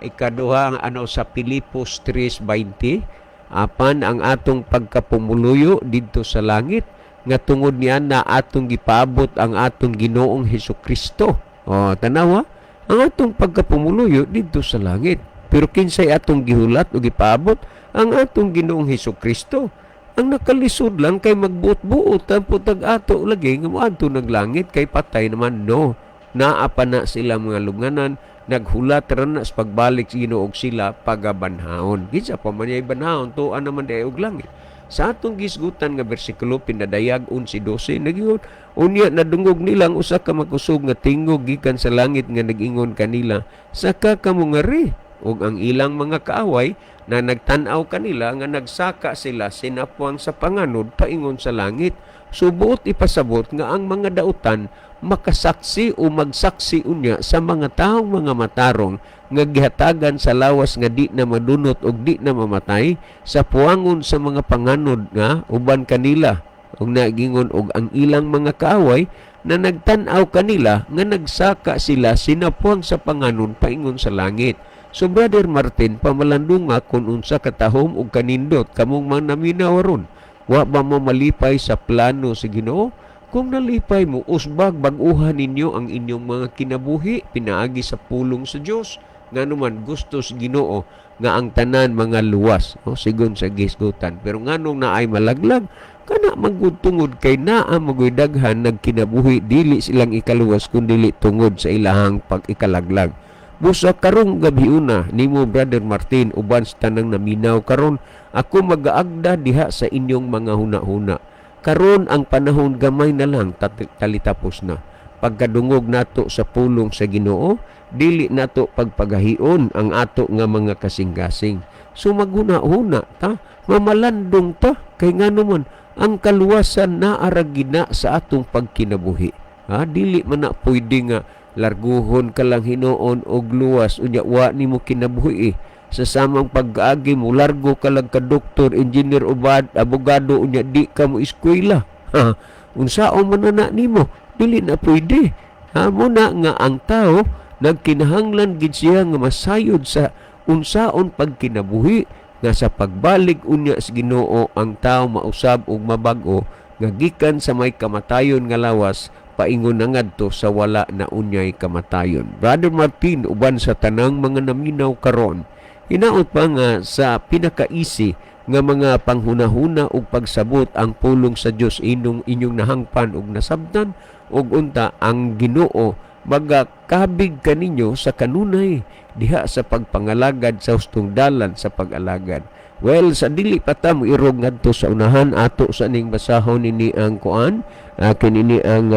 ikaduha ano sa Pilipos 3:20, apan ang atong pagkapumuluyo didto sa langit nga tungod niya na atong gipaabot ang atong Ginoong Hesus Kristo. O tanawa, ang atong pagkapumuluyo didto sa langit. Pero kinsay atong gihulat o gipaabot? Ang atong Ginoong Hesus Kristo. Ang nakalisod lang kay magbuot-buot ang tag ato lagi nga moadto nag langit kay patay naman, no. Naa pa na sila mga lubnganan, naghulat ra na sa pagbalik sa Ginoo og sila pagabanhaon. Kinsa pa man ay banhaon, tuan naman di og langit. Sa atong gisgutan nga bersikulo, Pinadayag 11:12, nagingon, unya nadungog nilang usa ka makusog nga tingog gikan sa langit nga nag-ingon kanila, "Saka kamo ngari," ug ang ilang mga kaaway na nagtan-aw kanila nga nagsaka sila sinapwang sa panganod paingon sa langit. Subuot ipasabot nga ang mga dautan makasaksi o magsaksi unya sa mga taong mga matarong nga gihatagan sa lawas nga di na madunot og di na mamatay sa puwangon sa mga panganod nga uban kanila, ug nagingon og ang ilang mga kaaway na nagtan-aw kanila nga nagsaka sila sinapwang sa panganod paingon sa langit. So Brother Martin, pamalandunga kung unsa katahom og kanindot kamong mga naminaw aron. Wa ba mo malipay sa plano sa Ginoo? Kung nalipay mo, usbag bag-uhan ninyo ang inyong mga kinabuhi pinaagi sa pulong sa Dios. Ngano man gusto sa Ginoo nga ang tanan mga luwas, no, sigon sa gisgutan. Pero nganong naay malaglag? Kana manggod tungod kay naa magoy daghan nagkinabuhi dili silang ikaluwas kun dili tungod sa ilahang pag-ikalaglag. Busa karong gabiuna nimo, Brother Martin, uban sa tanang naminaw karon, ako magaagda diha sa inyong mga huna-huna. Karon ang panahon gamay na lang, talitapos na. Pagkadungog nato sa pulong sa Ginoo, Dili nato pagpagahion ang ato nga mga kasing-kasing. So maghuna-huna ta, mamalandong ta, kay ngano man ang kaluwasan naa ra gina sa atong pagkinabuhi. Ha, dili man na pwede nga larguhon ka lang hinuon og luwas, unya wa nimo kinabuhi eh. Sa samang pag-agi mo largo ka lang ka doktor, engineer o abogado, unya di ka mo eskwela. Ha, unsaon man na na nimo? Dili na pwede. Ha, mao na nga ang tao nagkinahanglan gid siya nga masayod sa unsaon pagkinabuhi nga sa pagbalik unya sa Ginoo ang tao mausab og mabag-o nga gikan sa may kamatayon nga lawas paingon na ngadto sa wala na unyay kamatayon. Brother Martin, uban sa tanang mga naminaw karon, hinaot pa nga sa pinaka-easy nga mga panghunahuna ug pagsabot ang pulong sa Dios inyong nahangpan ug nasabtan, ug unta ang Ginoo magakabig kaninyo sa kanunay diha sa pagpangalagad sa hustong dalan sa pag-alagad. Well, sa dili pa ta moirog ngadto sa unahan, ato sa ning basahon nini ang kuan, kinini ang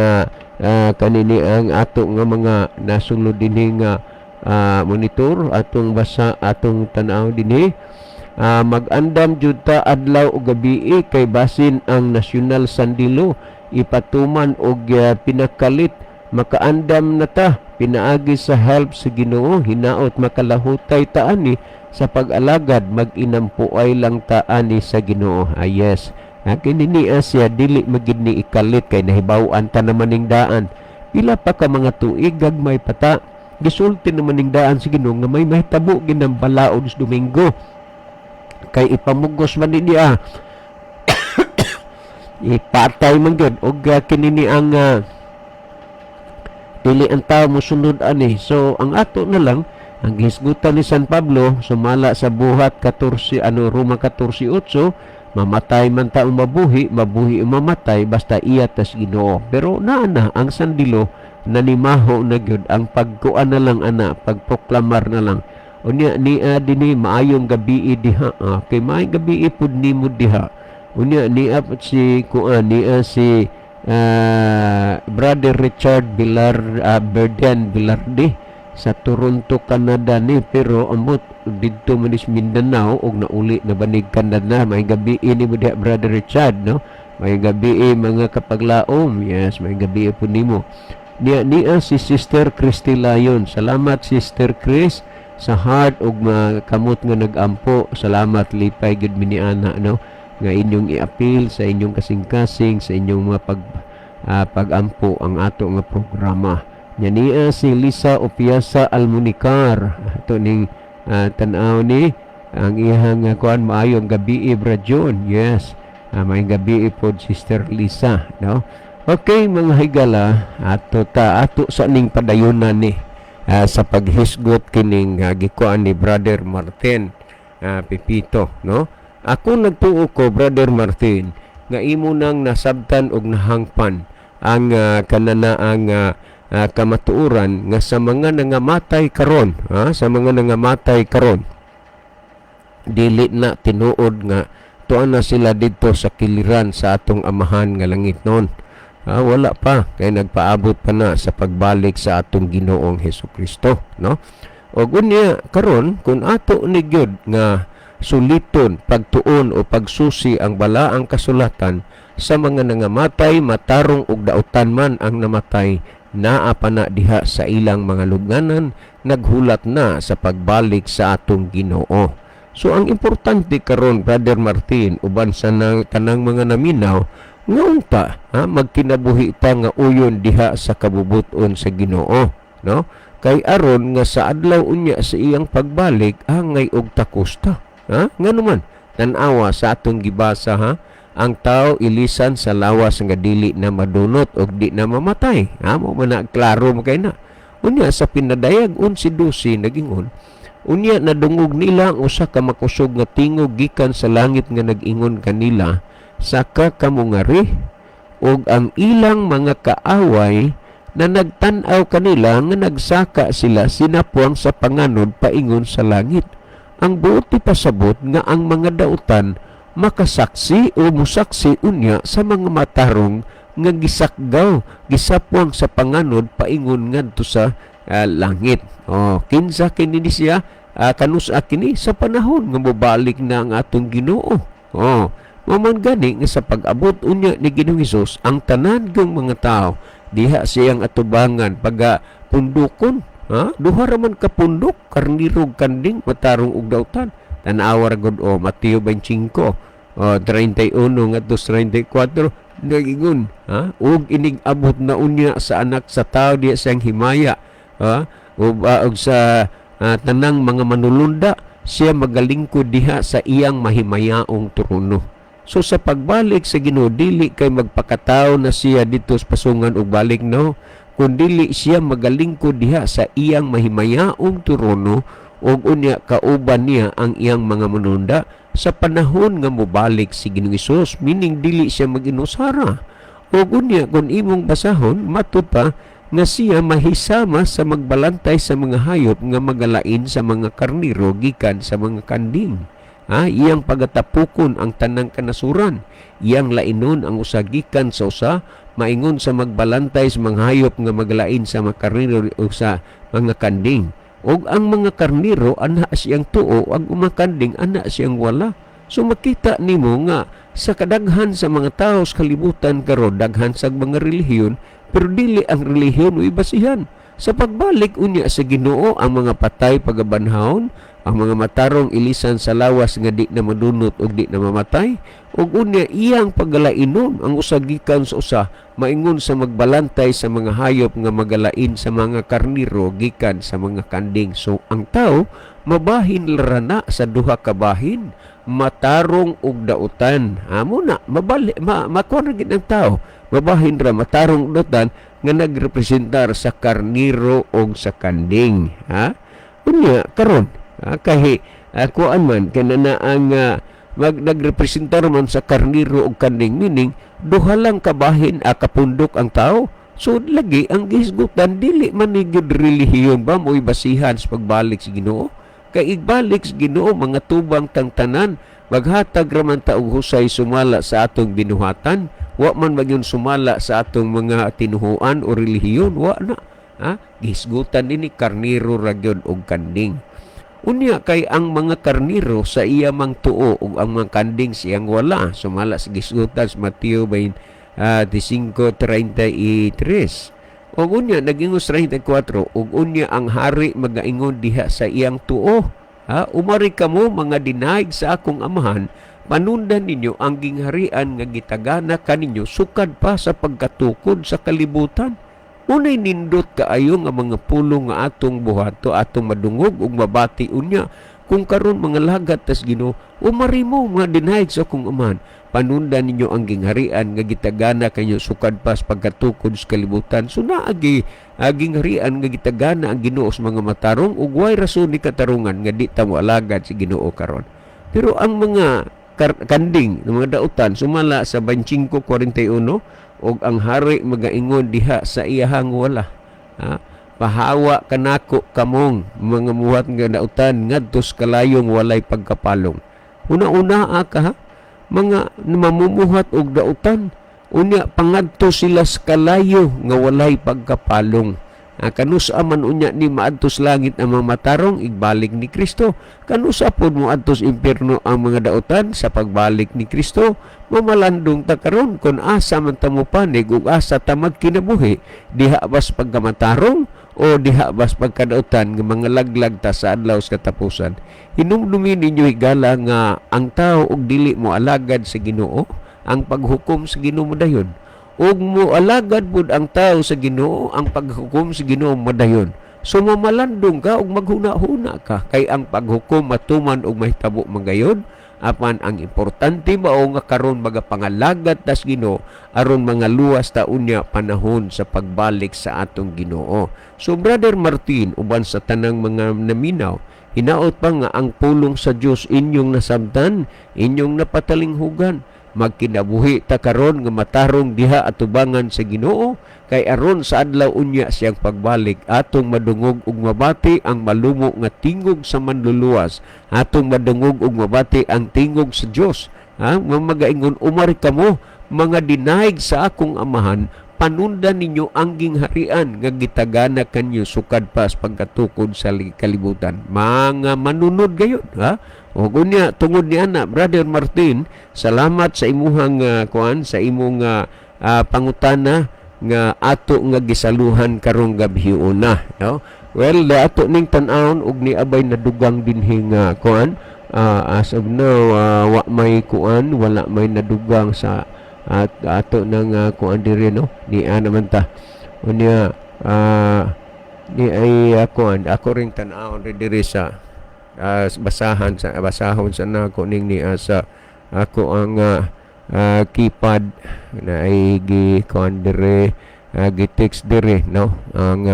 kanini ang ato nga mga nasulod dinhi nga monitor atong basa, atong tan-aw dinhi. Mag-andam jud ta adlaw ug gabi kay basin ang National Sandilo ipatuman og pinakalit. Makaandam na ta pinaagi sa help sa Ginoo. Hinaot makalahutay ta ani sa pag-alagad. Mag-inampuay lang ta ani sa Ginoo. Ah, yes. Kini niya siya dili magid ni ikalit kay nahibaw-an ta naman ning daan. Pila pa ka mga tuig, gagmay pa ta, gisulti naman ning daan sa Ginoo nga may mahitabo ginang balaod sa Domingo kay ipamugos man ni niya, ipatay man gyud og kini ni ang dili ang tao mosunod ani. So ang ato na lang ang gihisgutan ni San Pablo sumala sa Buhat 14, ano, Roma 14:8, mamatay man ta o mabuhi, mabuhi o mamatay, basta iya tas Ginoo. Pero naa na ang sandilo, nanimaho na gyud ang pagkuan na lang ana, pagproklamar na lang. Unya niya dinhi, maayong gabi diha. Ah, kay maayong gabi pud nimo diha. Unya niya pud si kuan, niya si Brother Richard Villar, Berden Villardi sa Toronto, Canada ni, pero ambot didto man is Mindanao og nauli na banig Canada. May gabi ini mo diha, Brother Richard, no? May gabi, mga kapaglaom. Yes, may gabi po nimo. Niya niya si Sister Christy Lyon. Salamat, Sister Chris, sa heart ug mga kamot nga nagampo. Salamat, lipay gud mi ni ana, no, nga inyong iapil sa inyong kasing-kasing, sa inyong mga pag-ampo ang ato nga programa. Nya niya si Lisa Opiasa Almunicar. Ato ning tan-aw ni ang iyang kuan, maayong gabi, Bra John. Yes. Maayong gabi pod, Sister Lisa, no? Okay, mga higala, ato ta ato sa ning padayonan ni sa paghisgot kining gikuan ni Brother Martin Pipito, no? Ako nagtuo ko, Brother Martin, nga imo nang nasabtan og nahangpan ang kanana ang kamatuoran nga sa mga nangamatay karon, ha, sa mga nangamatay karon, dili na tinuod nga tuan na sila didto sa kiliran sa atong Amahan nga langit noon. Ah, wala pa kay nagpaabot pa na sa pagbalik sa atong Ginoong Hesus Kristo, no? Og unya karon kun ato ni gyud nga suliton, pagtuon o pagsusi ang balaang kasulatan, sa mga nangamatay, matarong og dautan man ang namatay, naa pa na diha sa ilang mga lubnganan, naghulat na sa pagbalik sa atong Ginoo. So ang importante karon, Brother Martin, uban sa nang, tanang mga naminaw, nga unta ha, magkinabuhi ta nga uyon diha sa kabubuton sa Ginoo, no? Kay aron nga sa adlaw unya sa iyang pagbalik, angay og takos ta. Ha? Ngano man, tan-awa sa atong gibasa, ha, ang tao ilisan sa lawas nga dili na madunot og di na mamatay. Ha, mo man na klaro mo kay na. Unya sa pinadayag 11:12 nagingon, unya nadungog nila ang usa ka makusog nga tingog gikan sa langit nga nag-ingon kanila, "Saka kamo ngari," ug ang ilang mga kaaway na nagtan-aw kanila nga nagsaka sila sinapuang sa panganod paingon sa langit. Ang buot ipasabot nga ang mga dautan makasaksi o musaksi unya sa mga matarong nga gisakgaw, gisapwang sa panganod paingon ngadto sa langit. Oh, kinsa kini ni siya, kanusa kini sa panahon nga mobalik na ang atong Ginoo. Oh, mao man gani nga sa pag-abot unya ni Ginoong Hesus, ang tanan gyung mga tao diha siyang atubangan paga pundukon, ha? Duha ra man ka pundok, karniro ug kanding, matarong ug dautan. Tan-awa ra gud o Mateo 25 o 31 ngadto sa 34, nagingon, ha, ug inig abot na unya sa Anak sa Tao diha siyang himaya, ha, ug sa tanang mga manulunda, siya magalingkod diha sa iyang mahimayaong trono. So sa pagbalik sa Ginoo, dili kay magpakatao na siya dito sa pasungan ug balik, no, kundili siya magalingkod diha sa iyang mahimayaong trono ug unya kauban niya ang iyang mga manunda sa panahon nga mobalik si Ginoong Hesus, meaning dili siya mag-inusara. Ug unya kung imong basahon, matud pa nga siya mahisama sa magbalantay sa mga hayop nga magalain sa mga karniro gikan sa mga kanding. Ha, iyang pagatapukon ang tanang kanasuran, iyang lainon ang usa gikan sa usa, maingon sa magbalantay sa mga hayop nga maglain sa mga karniro o sa mga kanding. Ug ang mga karniro ana siyang tuo, ang mga kanding ana siyang wala. So makita nimo nga sa kadaghan sa mga tao sa kalibutan karon, daghan sa mga relihiyon, pero dili ang relihiyon o ibasihan. Sa pagbalik unya sa Ginoo, ang mga patay pagabanhawon, ang mga matarong ilisan sa lawas nga di na madunot ug di na mamatay, ug unya iyang pagalainon ang usa gikan sa usa, maingon sa magbalantay sa mga hayop nga magalain sa mga karniro gikan sa mga kanding. So ang tao mabahin ra na sa duha ka bahin, matarong ug dautan. Amo na mabali ma, makuha ra gid ang tao, mabahin ra matarong ug dautan nga nagrepresentar sa karniro og sa kanding, ha. Unya karon, kahi kuan man kana ang mag nagrepresentar man sa karniro og kanding, meaning duha lang kabahin, kapundok ang tao. So lagi ang gihisgutan, dili man ni gyud relihiyon ba mo'y basihan sa pagbalik sa Ginoo, kay igbalik sa Ginoo mga tubang tang tanan, maghatag ra man ta og husay sumala sa atong binuhatan, wa man magyon sumala sa atong mga tinuhuan o relihiyon, wa na, ha. Gihisgutan dinhi karniro ra gyud og kanding. Unya kay ang mga karniro sa iya mang tuo ug ang mga kanding siyang wala, sumala sa gisgutan sa Mateo 25:33. Ug unya nag-ingon sa 34, ug unya ang hari magaingon diha sa iyang tuo, ha, "Umari kamo mga dinayeg sa akong Amahan, panundan ninyo ang gingharian nga gitagana kaninyo sukad pa sa pagkatukod sa kalibutan." Unay nindot kaayo nga mga pulong nga atong buhato, atong madungog ug mabati unya. Kung karon mga lagat tas Ginoo, "Umari mo mga dinayeg sa akong Amahan, panundan ninyo ang gingharian nga gitagana kanyo sukad pa sa pagkatukod sa kalibutan." So naagi gingharian nga gitagana ang Ginoo sa mga matarong ug way rason ni katarungan nga di ta moalagad sa Ginoo karon. Pero ang mga kanding ng mga dautan, sumala sa 25:41, ug ang hari magaingon diha sa iyahang wala, ha, "Pahawa kanako kamong mga muhat nga dautan ngadto sa kalayong walay pagkapalong." Una-una ka, ha, mga mamumuhat og dautan, unya pangadto sila sa kalayo nga walay pagkapalong. Kanusa man unya ni maadto sa langit ang mga matarong igbalik ni Kristo? Kanusa pod mo adto sa impierno ang mga dautan sa pagbalik ni Kristo? Mamalandong ta karon kung asa man ta mopanig ug asa ta magkinabuhi, diha bas pagkamatarong o diha bas pagkadautan nga mga laglag ta sa adlaw sa katapusan? Hinumdumi ninyo, higala, nga ang tao og dili mo alagad sa Ginoo, ang paghukom sa Ginoo modayon. Ug mo alagad pud ang tao sa Ginoo, ang paghukom sa Ginoo madayon. So mamalandong ka ug maghuna-huna ka kay ang paghukom matuman ug mahitabo man gayod. Apan ang importante mao nga karon magapangalagad tas Ginoo aron mga luwas ta unya panahon sa pagbalik sa atong Ginoo. So Brother Martin uban sa tanang mga naminaw, hinaot pa nga ang pulong sa Dios inyong nasabtan, inyong napatalinghugan. Magkinabuhi ta karon nga matarong diha atubangan sa Ginoo kay aron sa adlaw unya siyang pagbalik, atong madungog ug mabati ang malumo nga tingog sa Manluluwas, atong madungog ug mabati ang tingog sa Dios, ha, nga magaingon, "Umari kamo mga dinayeg sa akong Amahan." Panundan ninyo ang gingharian nga gitagana kanyo sukad pa sa pagkatukod sa kalibutan. Mga manunod gayud, ha? O unya, tungod ni ana, Brother Martin, salamat sa imuhang kuan, sa imong pangutana nga ato nga gisaluhan karong gabhiona, no? Well, ato ning tan-awon og ni abay nadugang dinhi nga kuan. As of now, wa may kuan, wala may nadugang sa at ato nang kuan diri, no? Ni ana man ta. Unya ni ay kuan, ako ring tan-awon rin diri sa basahan sa basahon sa nako ning ni sa ako ang keypad na ay gi kuan dire, gi text dire, no? Ang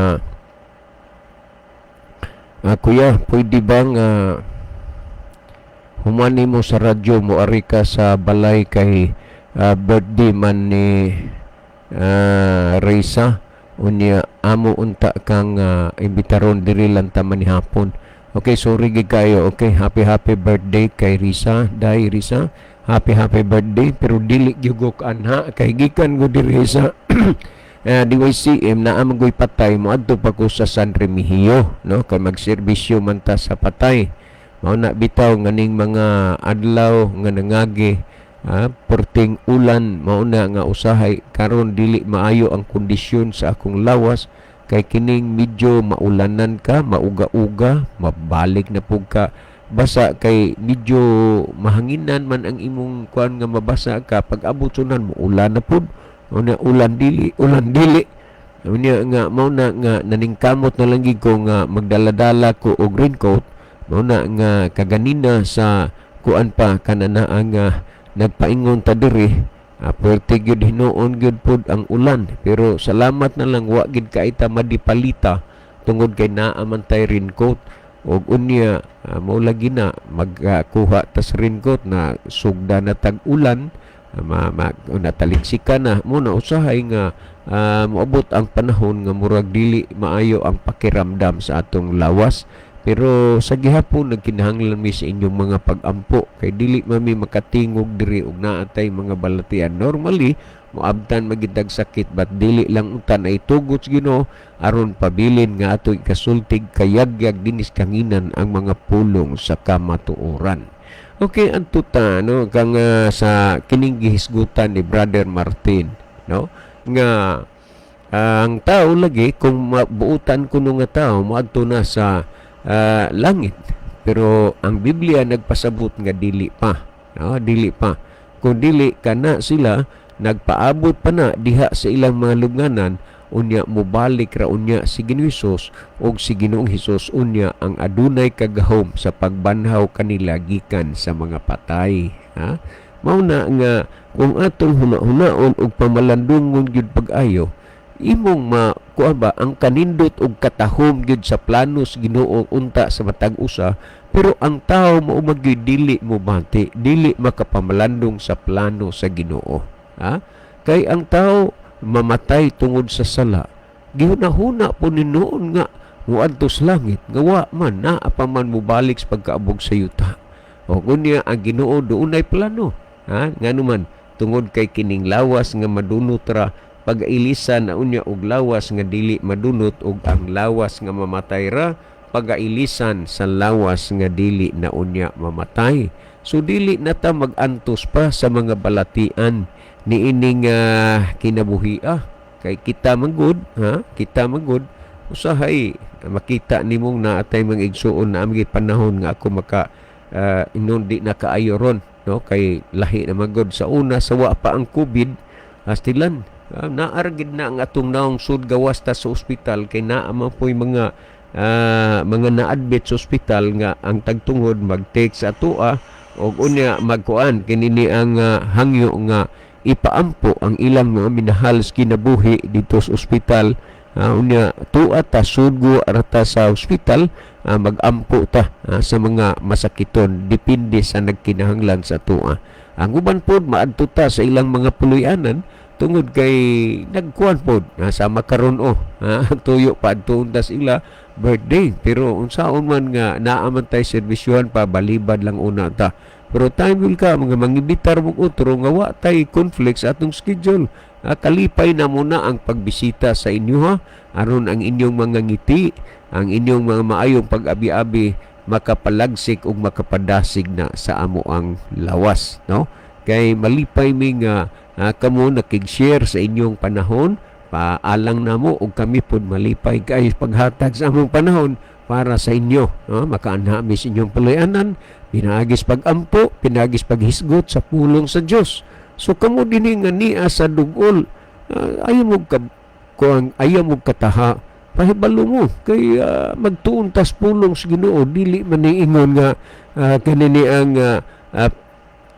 "Kuya, pwede bang humani mo sa radyo mo, ari ka sa balay kay birthday man ni Reza, unya amo unta kang imbitaron diri lang ta man hapon." Okay, sorry gid kayo. Okay, happy happy birthday kay Risa, Dai Risa. Happy happy birthday, pero dili gyud ko anha kay gikan ko diri sa DYCM na amang patay, moadto pa ko sa San Remigio, no, kay magserbisyo man ta sa patay. Mao na bitaw nga ning mga adlaw nga nangagi, perting ulan, mao na nga usahay karon dili maayo ang kondisyon sa akong lawas kay kining medyo maulanan ka, mauga-uga, mabalik na pug ka basa kay medyo mahanginan man ang imong kuan nga mabasa ka. Pag abot sunan mo, ulan na pud. Unya ulan dili, ulan dili. Unya nga mao na nga naningkamot na lang gid ko nga magdala-dala ko og raincoat. Mao na nga kaganina sa kuan pa kanana ang nagpaingon ta diri, puwerte gyud hinuon gyud pod ang ulan, pero salamat na lang wa gid kaita madipalita tungod kay naa man tay raincoat. Og unya mao lagi na magkuha tas raincoat na sugda na tag ulan, ma, ma nataligsika na mo na usahay nga moabot ang panahon nga murag dili maayo ang pakiramdam sa atong lawas. Pero sa gihapon nagkinahanglan mi sa inyong mga pag-ampo kay dili man mi makatingog diri og naa tay mga balatian. Normally moabtan magitag sakit, but dili lang unta ay tugot sa Ginoo aron pabilin nga ato ikasultig kayagyag dinis kanginan ang mga pulong sa kamatuoran. Okay, ang tuta, no, kang sa kining gihisgutan ni Brother Martin, no, nga ang tao lagi kung mabuutan kuno nga tao moadto na sa langit. Pero ang Biblia nagpasabot nga dili pa, no, dili pa. Kung dili kana sila nagpaabot pa na diha sa ilang mga lubnganan, unya mobalik ra unya si Ginoong Hesus, og si Ginoong Hesus unya ang adunay kagahom sa pagbanhaw kanila gikan sa mga patay, ha? Mao na nga kung atong huna-hunaon og pamalandungon gyud pag-ayo, imong ma kuan ba ang kanindot og katahom gyud sa plano sa Ginoo unta sa matag usa. Pero ang tao mao magyud dili mo bati, dili makapamalandong sa plano sa Ginoo, ha? Kay ang tao mamatay tungod sa sala. Gihuna-huna po ni noon nga muadto sa langit nga wa man, naa pa man mobalik sa pagkaabog sa yuta. O unya ang Ginoo doonay plano, ha? Ngano man, tungod kay kining lawas nga madunot ra pagailisan na unya og lawas nga dili madunot, ug ang lawas nga mamatay ra pagailisan sa lawas nga dili na unya mamatay. So dili na ta magantos pa sa mga balatian niining kinabuhi. Kay kita manggod, ha, kita manggod usahay makita nimong naatay mga igsuon na aming panahon nga ako maka inon di na kaayo ron, no, kay lahi na magod sa una sa wa pa ang COVID. Astilan, naa gid na ang atong naong sud gawas ta sa ospital kay naa man po'y mga na-admit sa ospital nga ang tagtungod mag-take sa atoa og unya magkuan kini ni ang hangyo nga ipaampo ang ilang mga minahal sa kinabuhi dito sa ospital. Unya tuwa ta, sudgo arta sa ospital, magampo ta sa mga masakiton depende sa nagkinahanglan sa atoa. Ang uban pod maadto ta sa ilang mga puloy-anan tungod kay nagkuan pod sama karon oh, tuyo pa adtoon ta sa ila birthday. Pero unsaon man nga naa man tay serbisyuhan pa, balibad lang una ta. Pero time will come nga mangibitar mong utro nga wa tay conflict sa atong schedule. Kalipay na muna ang pagbisita sa inyo, ha, aron ang inyong mga ngiti, ang inyong mga maayong pag-abi-abi makapalagsik ug makapadasig na sa amo ang lawas, no? Kay malipay mi nga kamo nakig-share sa inyong panahon paalang namo, ug kami pod malipay kay paghatag sa among panahon para sa inyo, no? Makaanha mi sa inyong palayanan pinaagis pagampo, pinaagis paghisgot sa pulong sa Dios. So kamo dinhi nga nia sa dugol, ayaw mo ka kuang, ayaw mo kataha, pahibalo mo kay magtuon tas pulong sa Ginoo. Dili man ni ingon nga kanini ang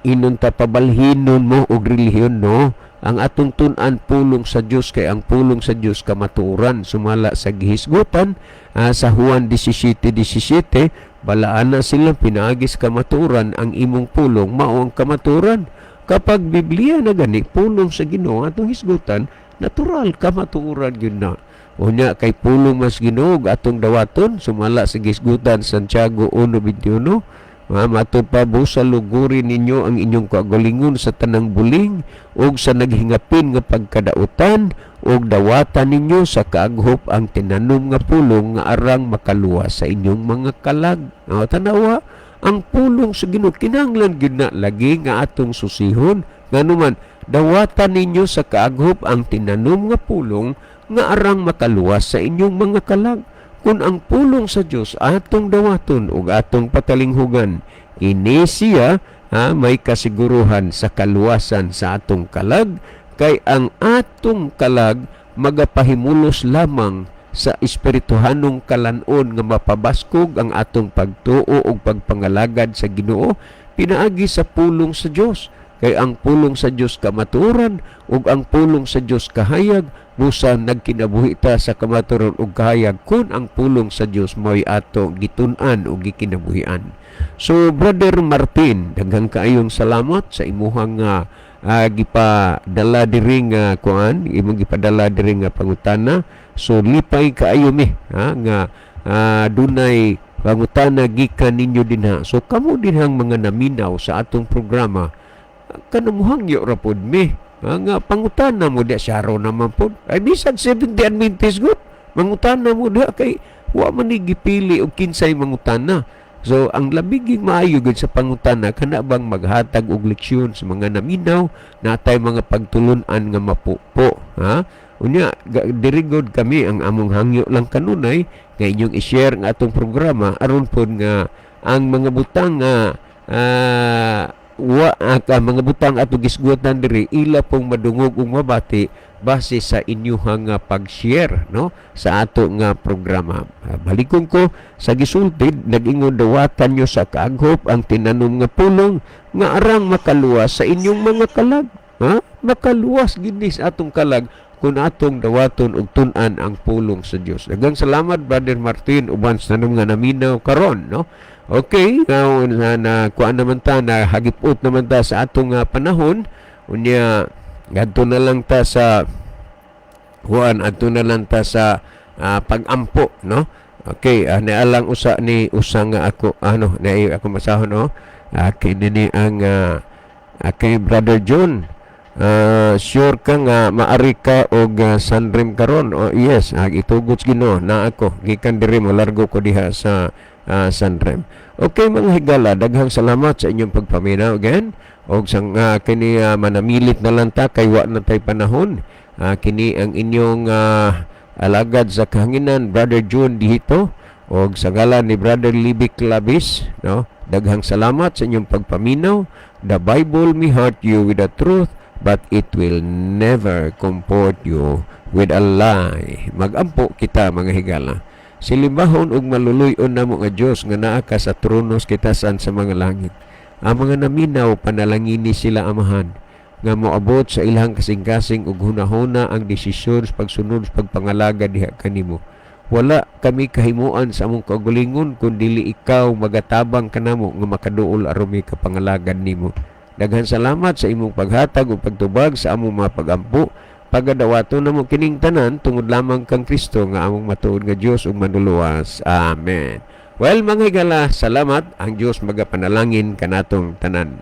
inon ta pabalhinon mo og relihiyon, no? Ang atong tun-an, pulong sa Dios, kay ang pulong sa Dios kamatuoran, sumala sa gihisgutan sa Juan 17:17, "Balaan na sila pinaagis kamatuoran, ang imong pulong mao ang kamatuoran." Kapag Biblia na gani, pulong sa Ginoo atong hisgutan, natural kamatuoran gyud na. Unya kay pulong mas Ginoo atong dawaton, sumala sa gisgutan Santiago 1:21. Matud pa, "Busa luguri ninyo ang inyong kaugalingon sa tanang buling ug sa naghingapin nga pagkadautan, ug dawatan ninyo sa kaaghop ang tinanom nga pulong nga arang makaluwas sa inyong mga kalag." O, tanawa, ang pulong sa Ginoo kinahanglan gyud na lagi nga atong susihon. Nganuman, "Dawatan ninyo sa kaaghop ang tinanom nga pulong nga arang makaluwas sa inyong mga kalag." Kung ang pulong sa Dios atong dawaton ug atong patalinghugan, kini siya ha, may kasiguruhan sa kaluwasan sa atong kalag, kay ang atong kalag magapahimulos lamang sa espirituhanong kalanon nga mapabaskog ang atong pagtuo ug pagpangalagad sa Ginoo pinaagi sa pulong sa Dios. Kay ang pulong sa Dios kamatuoran ug ang pulong sa Dios kahayag. Busa nagkinabuhi ta sa kamatuoran ug kahayag kun ang pulong sa Dios mo'y ato gitun-an ug gikinabuhian. So Brother Martin, daghang kaayong salamat sa imuhang gipadala diri nga kuan, imong gipadala diri nga pangutana. So lipay kaayo mi, ha, nga dunay pangutana gikan ninyo dinha. So kamo dinhang mga naminaw sa atong programa, kanamuhangyo ra pod mi, ha, nga pangutana mo diha. Syaro naman pod ay bisag 70 Adventist gud, mangutana mo diha, kay wa man ni gipili og kinsay mangutana. So ang labiging maayo gud sa pangutana kana bang maghatag og leksyon sa mga naminaw, natay mga pagtulun-an nga mapupo, ha. Unya diri gud kami, ang among hangyo lang kanunay nga inyong i-share ang atong programa aron pod nga ang mga butang nga wa ka mga butang ato gisgutan diri, ila pong madungog ug mabati base sa inyuhang nga pag-share, no, sa ato nga programa. Balikon ko sa gisultid, nag-ingon, "Dawatan nyo sa kaaghop ang tinanom nga pulong nga arang makaluwas sa inyong mga kalag." Ha, makaluwas gid ni sa atong kalag kung atong dawaton ug tun-an ang pulong sa Dios. Daghang salamat, Brother Martin, uban sa tanong nga naminaw karon, no? Okay, now na kuan naman ta, na hagipot naman ta sa atong panahon. Unya ngadto na lang ta sa kuan, adto na lang ta sa pag-ampo, no? Okay, nialang usa ni usa nga ako ano, na ako masahon, no? Kini ni ang kay Brother John. Sure ka nga maari ka og Sandrim karon? Oh, yes, itugot sa Ginoo na ako gikan diri, mo largo ko diha sa Sandrem. Okay, mga higala, daghang salamat sa inyong pagpaminaw again. Og sang kini manamilit na lang ta kay wa na tay panahon. Kini ang inyong alagad sa kahanginan, Brother June Dihito, og sa ngalan ni Brother Libby Clavis, no? Daghang salamat sa inyong pagpaminaw. The Bible may hurt you with the truth, but it will never comfort you with a lie. Magampo kita, mga higala. Silimbahon ug maluluy-on namo nga Dios nga naa ka sa trono sa kitasan sa mga langit. Ang mga naminaw, panalangini sila, Amahan, nga moabot sa ilang kasing-kasing ug hunahuna ang desisyon sa pagsunod sa pagpangalagad diha kanimo. Wala kami kahimuan sa among kaugalingon kun dili ikaw magatabang kanamo nga makaduol aron mi kapangalagad nimo. Daghan salamat sa imong paghatag ug pagtubag sa among mga pagampo. Pagadawaton namo kining tanan tungod lamang kang Kristo nga among matuod nga Dios ug manluluwas. Amen. Well, mga higala, salamat. Ang Dios magapanalangin kanatong tanan.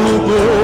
Tubo.